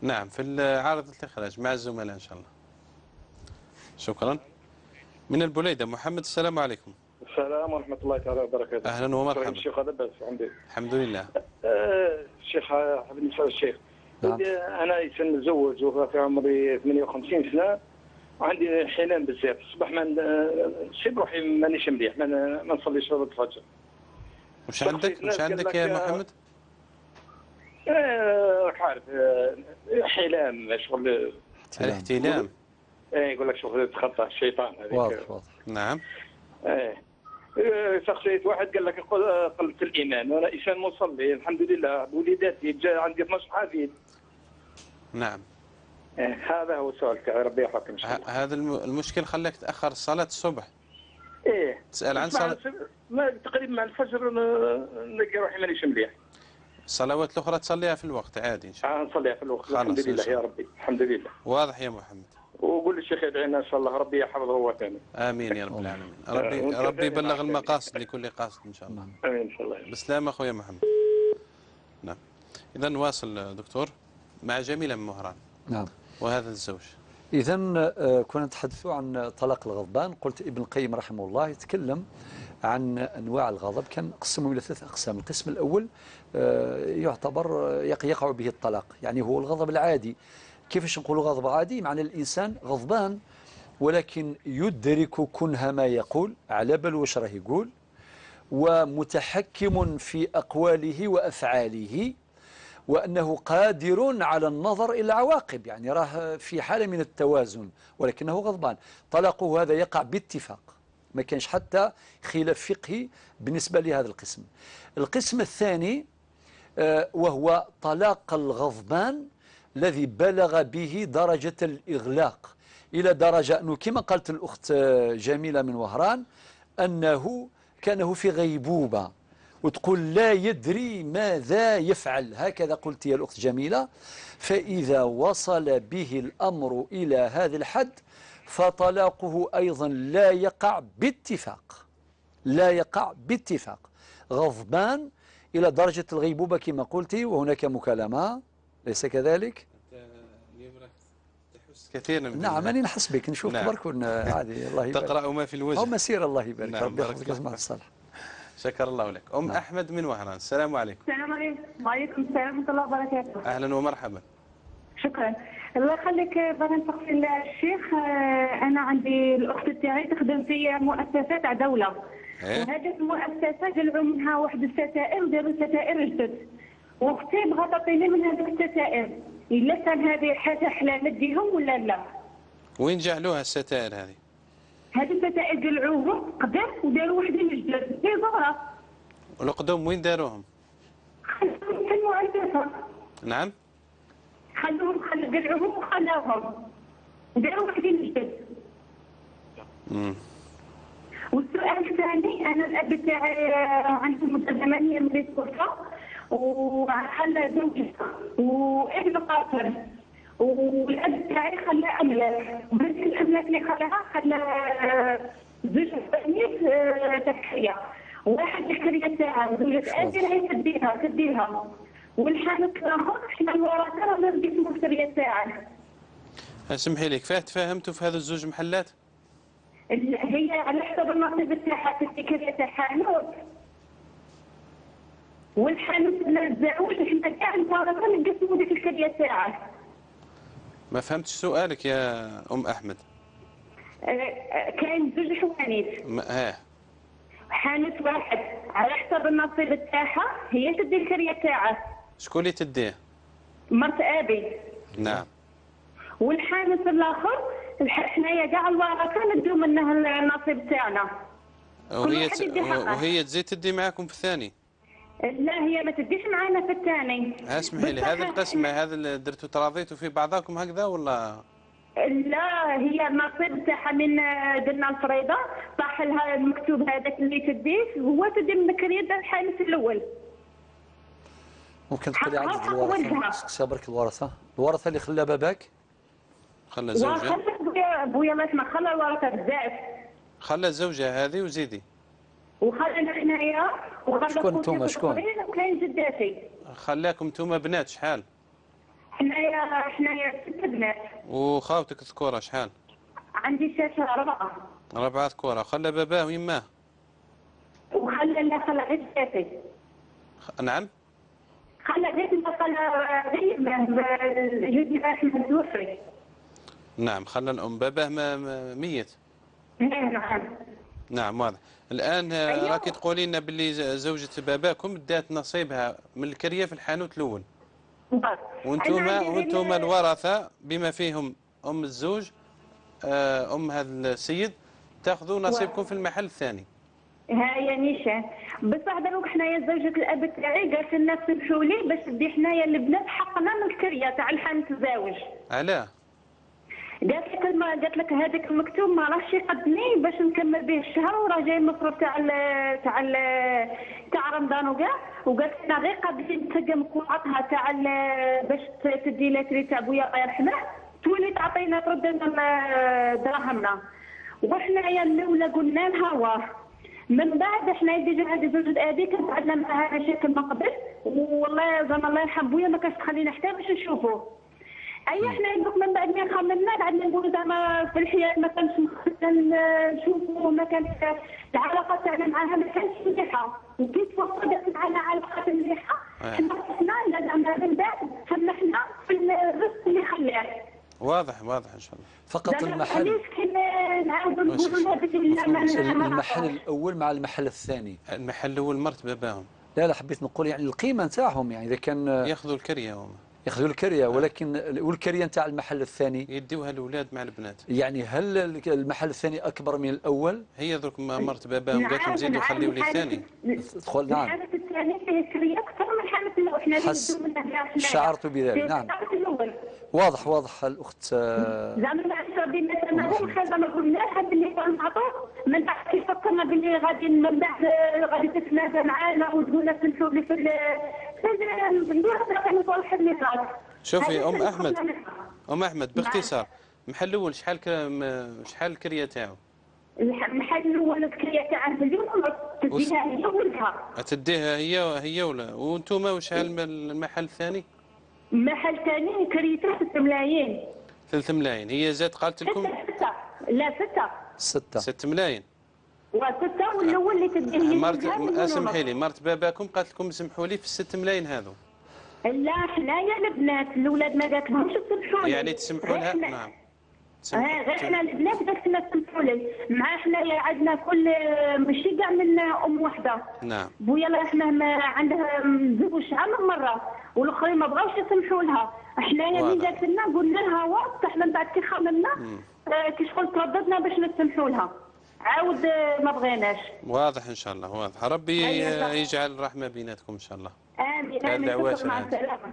نعم، في عارضة الإخراج مع الزملاء إن شاء الله. شكرا. من البليدة محمد، السلام عليكم. السلام ورحمة الله تعالى وبركاته. أهلا ومرحبا. الشيخ لاباس عندي؟ الحمد لله. الشيخ حاب نسأل الشيخ. نعم. أنا إنسان متزوج وفي عمري 58 سنة، وعندي حيلان بزاف، الصباح ما نسيب روحي مانيش مليح، ما نصليش صلاة الفجر. وش عندك؟ وش عندك يا محمد؟ راك عارف حيلان شغل الاحتلام. ايه يقول لك شغل تخطى الشيطان هذيك. واضح واضح. نعم. ايه شخصية واحد قال لك قلة الإيمان، وأنا إنسان مصلي الحمد لله، وليداتي عندي 12 حفيد. نعم. إيه هذا هو السؤال تاعي، ربي يحفظك إن شاء الله. هذا المشكل خلاك تأخر صلاة الصبح. إيه. تسأل عن صلاة ما تقريبا مع الفجر نلقى روحي مانيش مليح. الصلوات الأخرى تصليها في الوقت عادي إن شاء الله. نصليها في الوقت الحمد لله يا ربي، الحمد لله. واضح يا محمد. وقول للشيخ يدعينا ان شاء الله ربي يحفظه هو ثاني. امين يا رب العالمين. ربي يبلغ المقاصد لكل قاصد ان شاء الله. امين ان شاء الله. بالسلامه اخويا محمد. نعم. اذا نواصل دكتور. مع جميلة من مهران. نعم. وهذا الزوج. إذا كنا نتحدث عن طلاق الغضبان. قلت ابن القيم رحمه الله يتكلم عن أنواع الغضب، كان قسمه إلى 3 أقسام. القسم الأول يعتبر يقع به الطلاق، يعني هو الغضب العادي. كيفاش نقولوا غضب عادي؟ معنى الإنسان غضبان ولكن يدرك كنه ما يقول، على بال واش راه يقول، ومتحكم في أقواله وأفعاله، وأنه قادر على النظر إلى العواقب، يعني راه في حالة من التوازن ولكنه غضبان. طلاقه هذا يقع باتفاق، ما كانش حتى خلاف فقهي بالنسبة لهذا القسم. القسم الثاني وهو طلاق الغضبان الذي بلغ به درجة الإغلاق، إلى درجة أنه كما قالت الأخت جميلة من وهران أنه كانه في غيبوبة، وتقول لا يدري ماذا يفعل، هكذا قلت يا الأخت جميلة. فإذا وصل به الأمر إلى هذا الحد فطلاقه أيضا لا يقع باتفاق، لا يقع باتفاق. غضبان إلى درجة الغيبوبة كما قلت. وهناك مكالمة، ليس كذلك؟ كثيرا. نعم، أنا نحس بك، نشوف. نعم. برك عادي، الله يبارك. تقرأ ما في الوجه أو مسير، الله يبارك. نعم، ربي يحفظك اسمع الصالح. شكر الله لك. أم نعم. أحمد من وهران، السلام عليكم. السلام عليكم. وعليكم السلام ورحمة الله وبركاته. أهلا ومرحبا. شكرا، الله يخليك. باغي نسقسي الشيخ، أنا عندي الأخت تاعي تخدم في مؤسسة تاع دولة، وهذه المؤسسة جلعوا منها واحد الستائر وداروا ستائر جدد، واختي بغات تعطيني من هذوك الستائر، إلا كان هذه حاجة حلال نديهم ولا لا؟ وين جعلوها الستائر هذه؟ هذه الستائر قلعوهم قدام وداروا وحدين جدد في ظهرها. والقدوم وين داروهم؟ خلوهم في المؤسسة. نعم؟ خلوهم، قلعوهم وخلاوهم وداروا وحدين جدد. والسؤال الثاني، أنا الأب تاعي عنده مدة زمنية ملي توفى، وخلى زوجته وابن قاصر، والاب تاعي خلى املاك، وهذيك الاملاك اللي خلاها خلى زوج بنات تحيه، واحد الكريه تاعها زوجة ابي راهي تديها، والحانوت الاخر حنا الورثة رانا نقسموا الكريه تاعه. اسمحي لي، كيفاه تفاهمتوا في هذو الزوج محلات؟ هي على حسب النصيب تاعها تدي كريه تاع حانوت، والحانوت اللي الزعوج حنا كاع الورثة نقسموا ديك الكريه تاعه. ما فهمتش سؤالك يا ام احمد. كاين زوج حوانيت. حانوت واحد على حسب النصيب تاعها هي تدي الكريه تاعه. شكون اللي تديه؟ مرت ابي. نعم. والحانوت الاخر حنايا كاع الورثة نديو منه النصيب تاعنا. وهي تزيد تدي معاكم في الثاني؟ لا، هي ما تديش معانا في الثاني. اسمحي لي، هذا القسم هذا اللي درتو تراضيتوا في بعضكم هكذا ولا؟ لا، هي النصيب تاعها من درنا الفريضة طاح لها المكتوب هذاك اللي تديه، هو تدي من الكريده الحانوت الاول. ممكن تقولي عدد الورثة؟ سقسي برك الورثة، الورثة اللي خلى باباك؟ خلى زوجها. خلى بويا الله يسمح، خلى الورثة بزاف. خلى الزوجة هذه وزيدي. وخلينا حنايا وخلى شكون انتوما؟ شكون؟ وكاين جداتي. خلاكم انتوما بنات شحال؟ حنايا 6 بنات. وخاوتك ذكوره شحال؟ عندي 3 4. 4 ذكوره، خلى باباه ويماه. وخلى لا، خلى غير جداتي. نعم؟ خلى غير خلى غير جدي الله يرحمه توفي. نعم، خلى الام، باباه ميت. نعم. نعم واضح. الآن أيوه. راكي تقولي لنا باللي زوجة باباكم دات نصيبها من الكرية في الحانوت الأول. وانتم الورثة بما فيهم أم الزوج، أم هذا السيد، تاخذوا نصيبكم في المحل الثاني. هاي نيشان. بصح دروك حنايا زوجة الأب تاعي قالت لنا سمحوا لي باش تدي حنايا البنات حقنا من الكرية تاع الحانوت الزاوج. علاه؟ قالت لك هذاك المكتوب ما راهش يقدني باش نكمل به الشهر، وراه جاي المصروف تاع رمضان وكاع، وقالت لنا غير قابلين تسقم قطعتها تاع باش تدي لاتري تاع بويا الله يرحمه، تولي تعطينا ترد لنا دراهمنا. وحنايا الاولى قلنا لها واه. من بعد حنايا déjà هذه زوجة ابي كانت عندنا معها مشاكل من قبل، والله زعما الله يرحم بويا ما كانش تخلينا حتى باش نشوفوه. اي احنا دوك من بعد ما خممنا قعدنا نقولوا زعما في الحياة ما كانش نشوفوا، ما كانش العلاقة تاعنا معاها ما كانتش مليحة، وكي توفرت معنا علاقة مليحة حنا زعما من بعد سمحنا في الرزق اللي خلاه. واضح واضح ان شاء الله. فقط المحل المحل الاول مع المحل الثاني. المحل الاول مرت باباهم. لا لا، حبيت نقول يعني القيمة نتاعهم، يعني اذا كان ياخذوا الكريه هم ياخذوا الكريه، ولكن والكريه نتاع المحل الثاني يديوها الاولاد مع البنات. يعني هل المحل الثاني اكبر من الاول؟ هي درك مرت باباهم قالت لهم زيدوا خليوا لي الثاني. تدخل. نعم. الحالة الثانية فيه كريه اكثر من حاله الاول، حنا شعرت بذلك. نعم واضح واضح الاخت. زعما معليش ربي مثلا زعما قلنا لها باللي نعطوه، من بعد كي فكرنا باللي غادي من بعد غادي تتنازل معانا وتقول لنا سمحوا لي في شوفي ام احمد، ام احمد باختصار، المحل الاول شحال شحال الكريه تاعو؟ المحل الاول الكريه تاعه مليون ونص، تديها هي ولدها. تديها هي ولا، وانتم وشحال المحل الثاني؟ المحل الثاني كريته 6 ملايين. 3 ملايين، هي زاد قالت لكم؟ 6 لا 6 6 ملايين. وستة، والاول اللي تديه مرت، اسمحي لي، مرت باباكم قالت لكم سمحوا لي في 6 ملايين هذو. لا حنايا البنات الاولاد ما قالت لهمش تسمحوا لي. يعني تسمحوا لها؟ نعم. غير حنا البنات قالت لنا تسمحوا لي، مع حنايا عندنا كل ماشي كاع من ام وحده. نعم. بويا الله يرحمه عندها مزوج شحال من مرة، والاخرين ما بغاوش يسمحوا لها. حنايا من قالت لنا قلنا لها واضح، من بعد كي خممنا كي شغل ترددنا باش نسمحوا لها، عاود ما بغيناش. واضح ان شاء الله، واضح. ربي يجعل الرحمة بيناتكم ان شاء الله. امين امين. مع السلامة.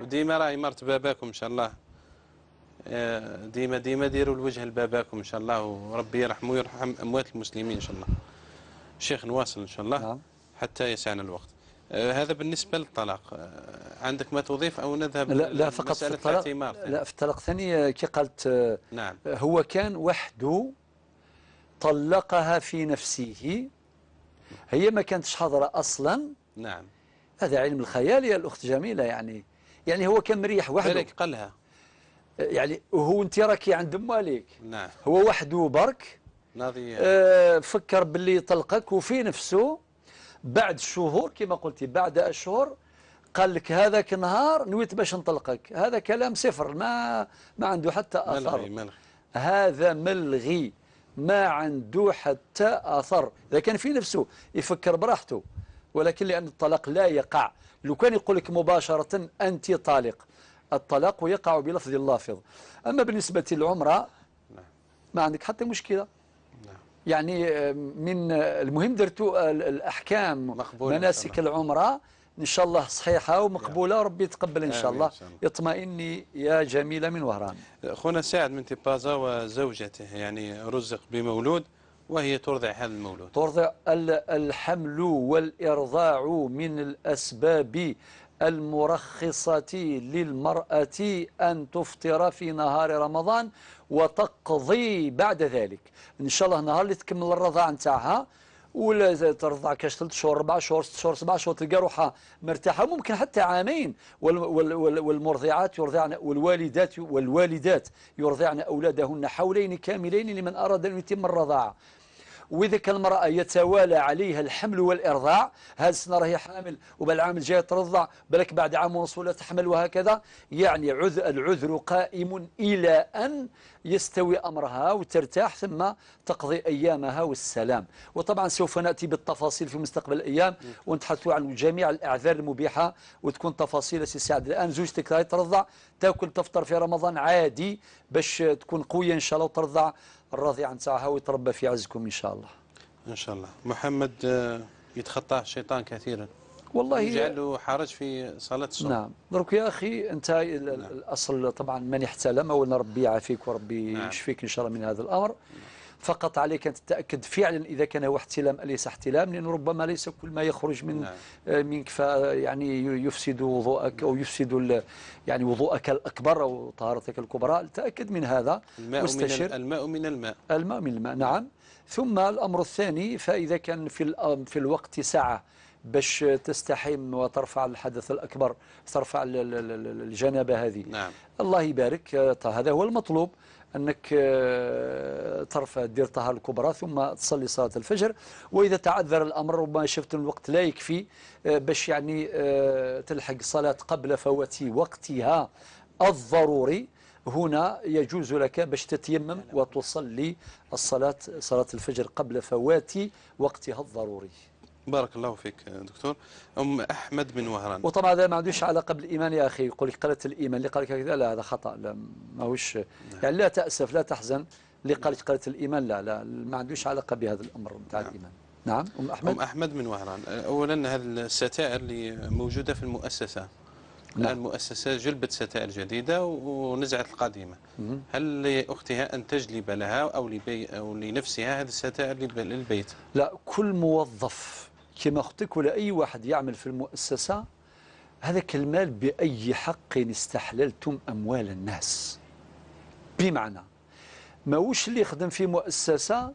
وديما راهي مرت باباكم ان شاء الله. ديما ديما ديروا الوجه لباباكم ان شاء الله، وربي يرحمه ويرحم اموات المسلمين ان شاء الله. شيخ نواصل ان شاء الله. نعم. حتى يسعنا الوقت. هذا بالنسبة للطلاق. عندك ما تضيف او نذهب؟ لا لا، فقط في الطلاق. لا، في الطلاق الثاني كي قالت. نعم. هو كان وحده طلقها في نفسه، هي ما كانتش حاضرة أصلا. نعم. هذا علم الخيال يا الأخت جميلة، يعني هو كان مريح وحده. بالك قالها يعني وهو أنت راكي عند مالك. نعم. هو وحده برك فكر باللي طلقك، وفي نفسه بعد شهور كما قلتي، بعد أشهر قال لك هذاك النهار نويت باش نطلقك. هذا كلام صفر، ما عنده حتى أثر. ملغي. هذا ملغي، ما عنده حتى أثر. إذا كان في نفسه يفكر براحته، ولكن لأن الطلاق لا يقع. لو كان يقول لك مباشرة أنت طالق، الطلاق يقع بلفظ اللافظ. أما بالنسبة للعمرة ما عندك حتى مشكلة. يعني من المهم درتوا الأحكام مناسك العمرة إن شاء الله صحيحة ومقبولة، ربي يتقبل إن شاء الله. اطمئني يا جميلة من وهران. أخونا سعد من تيبازا وزوجته يعني رزق بمولود وهي ترضع هذا المولود. ترضع. الحمل والإرضاع من الأسباب المرخصة للمرأة أن تفطر في نهار رمضان وتقضي بعد ذلك. إن شاء الله نهار اللي تكمل الرضاعة نتاعها، ولا ترضع كاش 3 شهور 4 شهور 6 شهور 7 شهور، تلقى روحها مرتاحة، ممكن حتى عامين. والمرضعات يرضعن، والوالدات يرضعن اولادهن حولين كاملين لمن اراد ان يتم الرضاعة. وإذا كان المرأة يتوالى عليها الحمل والإرضاع، هذه السنة راهي حامل وبالعام الجاي ترضع، بالك بعد عام ونص ولا تحمل وهكذا، يعني العذر قائم إلى أن يستوي أمرها وترتاح ثم تقضي أيامها والسلام. وطبعا سوف نأتي بالتفاصيل في مستقبل الأيام ونتحدث عن جميع الأعذار المبيحة وتكون تفاصيل. سي سعد الآن زوجتك راهي ترضع، تاكل تفطر في رمضان عادي باش تكون قوية إن شاء الله وترضع الرضيع نتاعها ويتربى في عزكم إن شاء الله. إن شاء الله. محمد يتخطاه الشيطان كثيرا والله، يجعله حرج في صلاة الصبح. نعم. درك يا أخي أنت الأصل طبعا من احتلم، أولا ربي يعافيك وربي يشفيك إن شاء الله من هذا الأمر. فقط عليك أن تتأكد فعلا إذا كان هو احتلام أليس احتلام، لأنه ربما ليس كل ما يخرج من منك يعني يفسد وضوءك أو يفسد يعني وضوءك الأكبر أو طهارتك الكبرى. تأكد من هذا. الماء من الماء. الماء من الماء، نعم. ثم الأمر الثاني، فإذا كان في الوقت ساعة باش تستحم وترفع الحدث الأكبر، ترفع الجنابة هذه. نعم. الله يبارك، هذا هو المطلوب، أنك ترفع دير طهارة الكبرى ثم تصلي صلاة الفجر. وإذا تعذر الأمر ربما شفت الوقت لا يكفي باش يعني تلحق الصلاة قبل فوات وقتها الضروري، هنا يجوز لك باش تتيمم وتصلي الصلاة، صلاة الفجر قبل فوات وقتها الضروري. بارك الله فيك دكتور. أم أحمد من وهران. وطبعا هذا ما عندوش علاقة بالإيمان يا أخي، يقول لك قلة الإيمان، اللي قال لك هكذا لا، هذا خطأ، لا ماهوش. نعم. يعني لا تأسف لا تحزن، اللي قال لك قلة الإيمان لا لا، ما عندوش علاقة بهذا الأمر نتاع. نعم. الإيمان. نعم. أم أحمد. أم أحمد من وهران. أولا هذه الستائر اللي موجودة في المؤسسة. نعم. المؤسسة جلبت ستائر جديدة ونزعت القديمة. هل لأختها أن تجلب لها أو أو لنفسها هذه الستائر للبيت؟ لا، كل موظف كما أختك ولا أي واحد يعمل في المؤسسة، هذاك المال بأي حق استحللتم أموال الناس؟ بمعنى ماهوش اللي يخدم في مؤسسة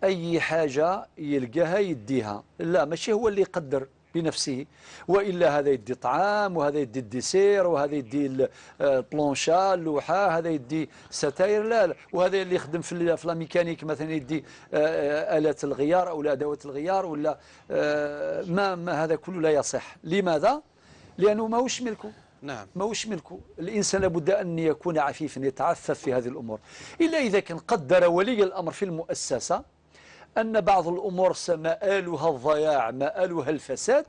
أي حاجة يلقاها يديها، لا، ماشي هو اللي يقدر بنفسه، وإلا هذا يدي طعام وهذا يدي ال dessert وهذا يدي ال plancha اللوحة، هذا يدي ستاير، لا، لا، وهذا اللي يخدم في la mécanique مثلا يدي آلات الغيار أو أدوات الغيار ولا ما هذا كله لا يصح. لماذا؟ لأنه ماهوش ملكه. نعم. ماهوش ملكه. الإنسان لابد أن يكون عفيفا، يتعفف في هذه الأمور، إلا إذا كان قدر ولي الأمر في المؤسسة أن بعض الأمور مآلها الضياع، مآلها الفساد،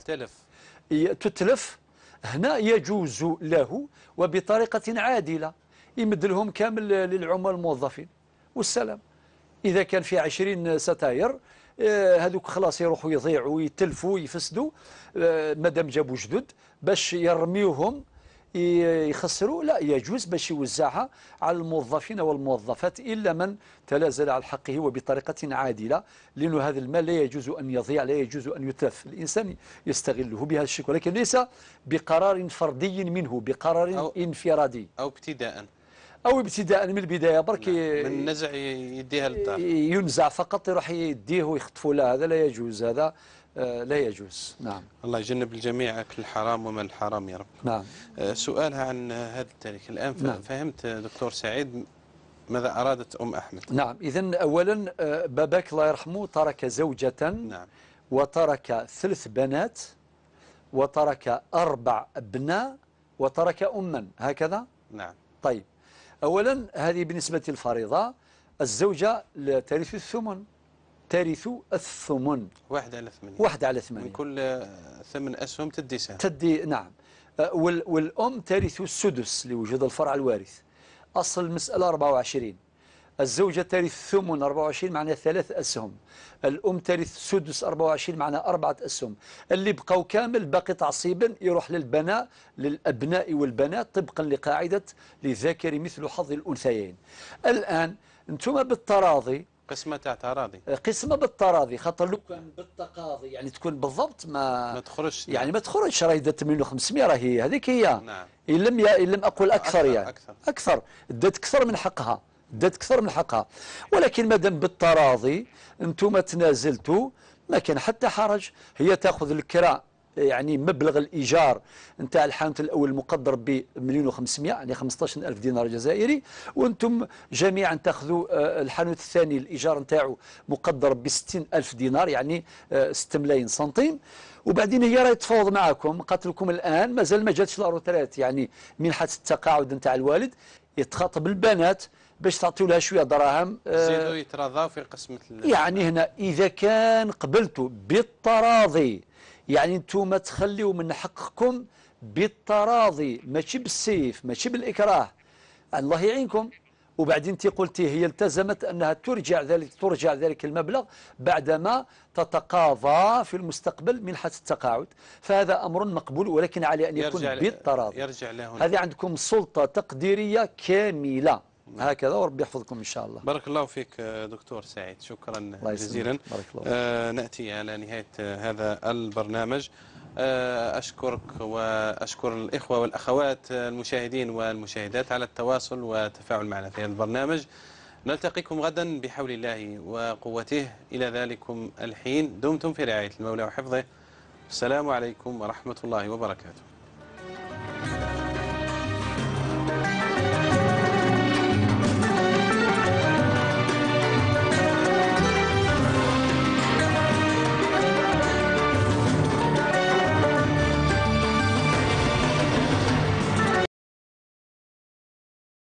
تتلف، هنا يجوز له وبطريقة عادلة يمد لهم كامل للعمال الموظفين والسلام. إذا كان في 20 ستاير هذوك خلاص يروحوا يضيعوا يتلفوا يفسدوا، مادام جابوا جدد باش يرميوهم يخسروا، لا يجوز باش يوزعها على الموظفين والموظفات إلا من تنازل على حقه وبطريقة عادلة، لأنه هذا المال لا يجوز أن يضيع، لا يجوز أن يتلف، الإنسان يستغله بهذا الشكل، ولكن ليس بقرار فردي منه، بقرار أو انفرادي أو ابتداء، أو ابتداء من البداية برك. نعم. من نزع يديها للدار، ينزع فقط يروح يديه ويخطفوا، لا، هذا لا يجوز، هذا لا يجوز. نعم. الله يجنب الجميع أكل الحرام وما الحرام يا رب. نعم. سؤالها عن هذا التاريخ الآن. نعم. فهمت دكتور سعيد ماذا أرادت أم أحمد. نعم. إذن أولا باباك الله يرحمه ترك زوجة. نعم. وترك 3 بنات وترك 4 أبناء وترك أما، هكذا؟ نعم. طيب، أولا هذه بالنسبة للفريضة، الزوجة ترث الثمن، ترث الثمن 1/8، 1/8 من كل 8 أسهم تدي سهم، تدي. نعم. والأم ترث السدس لوجود الفرع الوارث. أصل المسألة 24، الزوجة ترث الثمن 24 معناها 3 أسهم، الأم ترث السدس 24 معناها 4 أسهم، اللي بقوا كامل باقي تعصيبا يروح للبناء، للأبناء والبنات طبقا لقاعدة للذكر مثل حظ الأنثيين. الآن أنتم بالتراضي، قسمة تاع تراضي، قسمة بالتراضي، خاطر لو كان بالتقاضي يعني تكون بالضبط ما تخرجش، يعني ما تخرجش، راهي دات 1,5 مليون، راهي هذيك هي. نعم. إن لم أقل أكثر، يعني أكثر، دات أكثر من حقها، دات أكثر من حقها، ولكن مادام بالتراضي أنتم تنازلتوا ما كان حتى حرج. هي تأخذ الكراء، يعني مبلغ الإيجار نتاع الحانوت الأول مقدر ب 1,5 مليون، يعني 15,000 دينار جزائري، وأنتم جميعا تأخذوا الحانوت الثاني الإيجار نتاعو مقدر ب 60,000 دينار، يعني 6 ملايين سنتيم. وبعدين هي راهي تفاوض معكم، قالت لكم الآن مازال ما جاتش la retraite، يعني منحة التقاعد نتاع الوالد، يتخاطب البنات باش تعطيو لها شوية دراهم، زيدوا يتراضاو في قسمه. يعني هنا اذا كان قبلتوا بالتراضي، يعني انتم تخليوا من حقكم بالتراضي، ماشي بالسيف، ماشي بالاكراه، الله يعينكم. وبعدين انت قلتي هي التزمت انها ترجع ذلك المبلغ بعدما تتقاضى في المستقبل منحة التقاعد، فهذا امر مقبول، ولكن على ان يكون بالتراضي. يرجع له. هذه عندكم سلطة تقديرية كاملة. هكذا، وربي يحفظكم إن شاء الله. بارك الله فيك دكتور سعيد، شكرا جزيلا. بارك الله. نأتي على نهاية هذا البرنامج. أشكرك وأشكر الإخوة والأخوات المشاهدين والمشاهدات على التواصل والتفاعل معنا في هذا البرنامج. نلتقيكم غدا بحول الله وقوته. إلى ذلكم الحين دمتم في رعاية المولى وحفظه، السلام عليكم ورحمة الله وبركاته.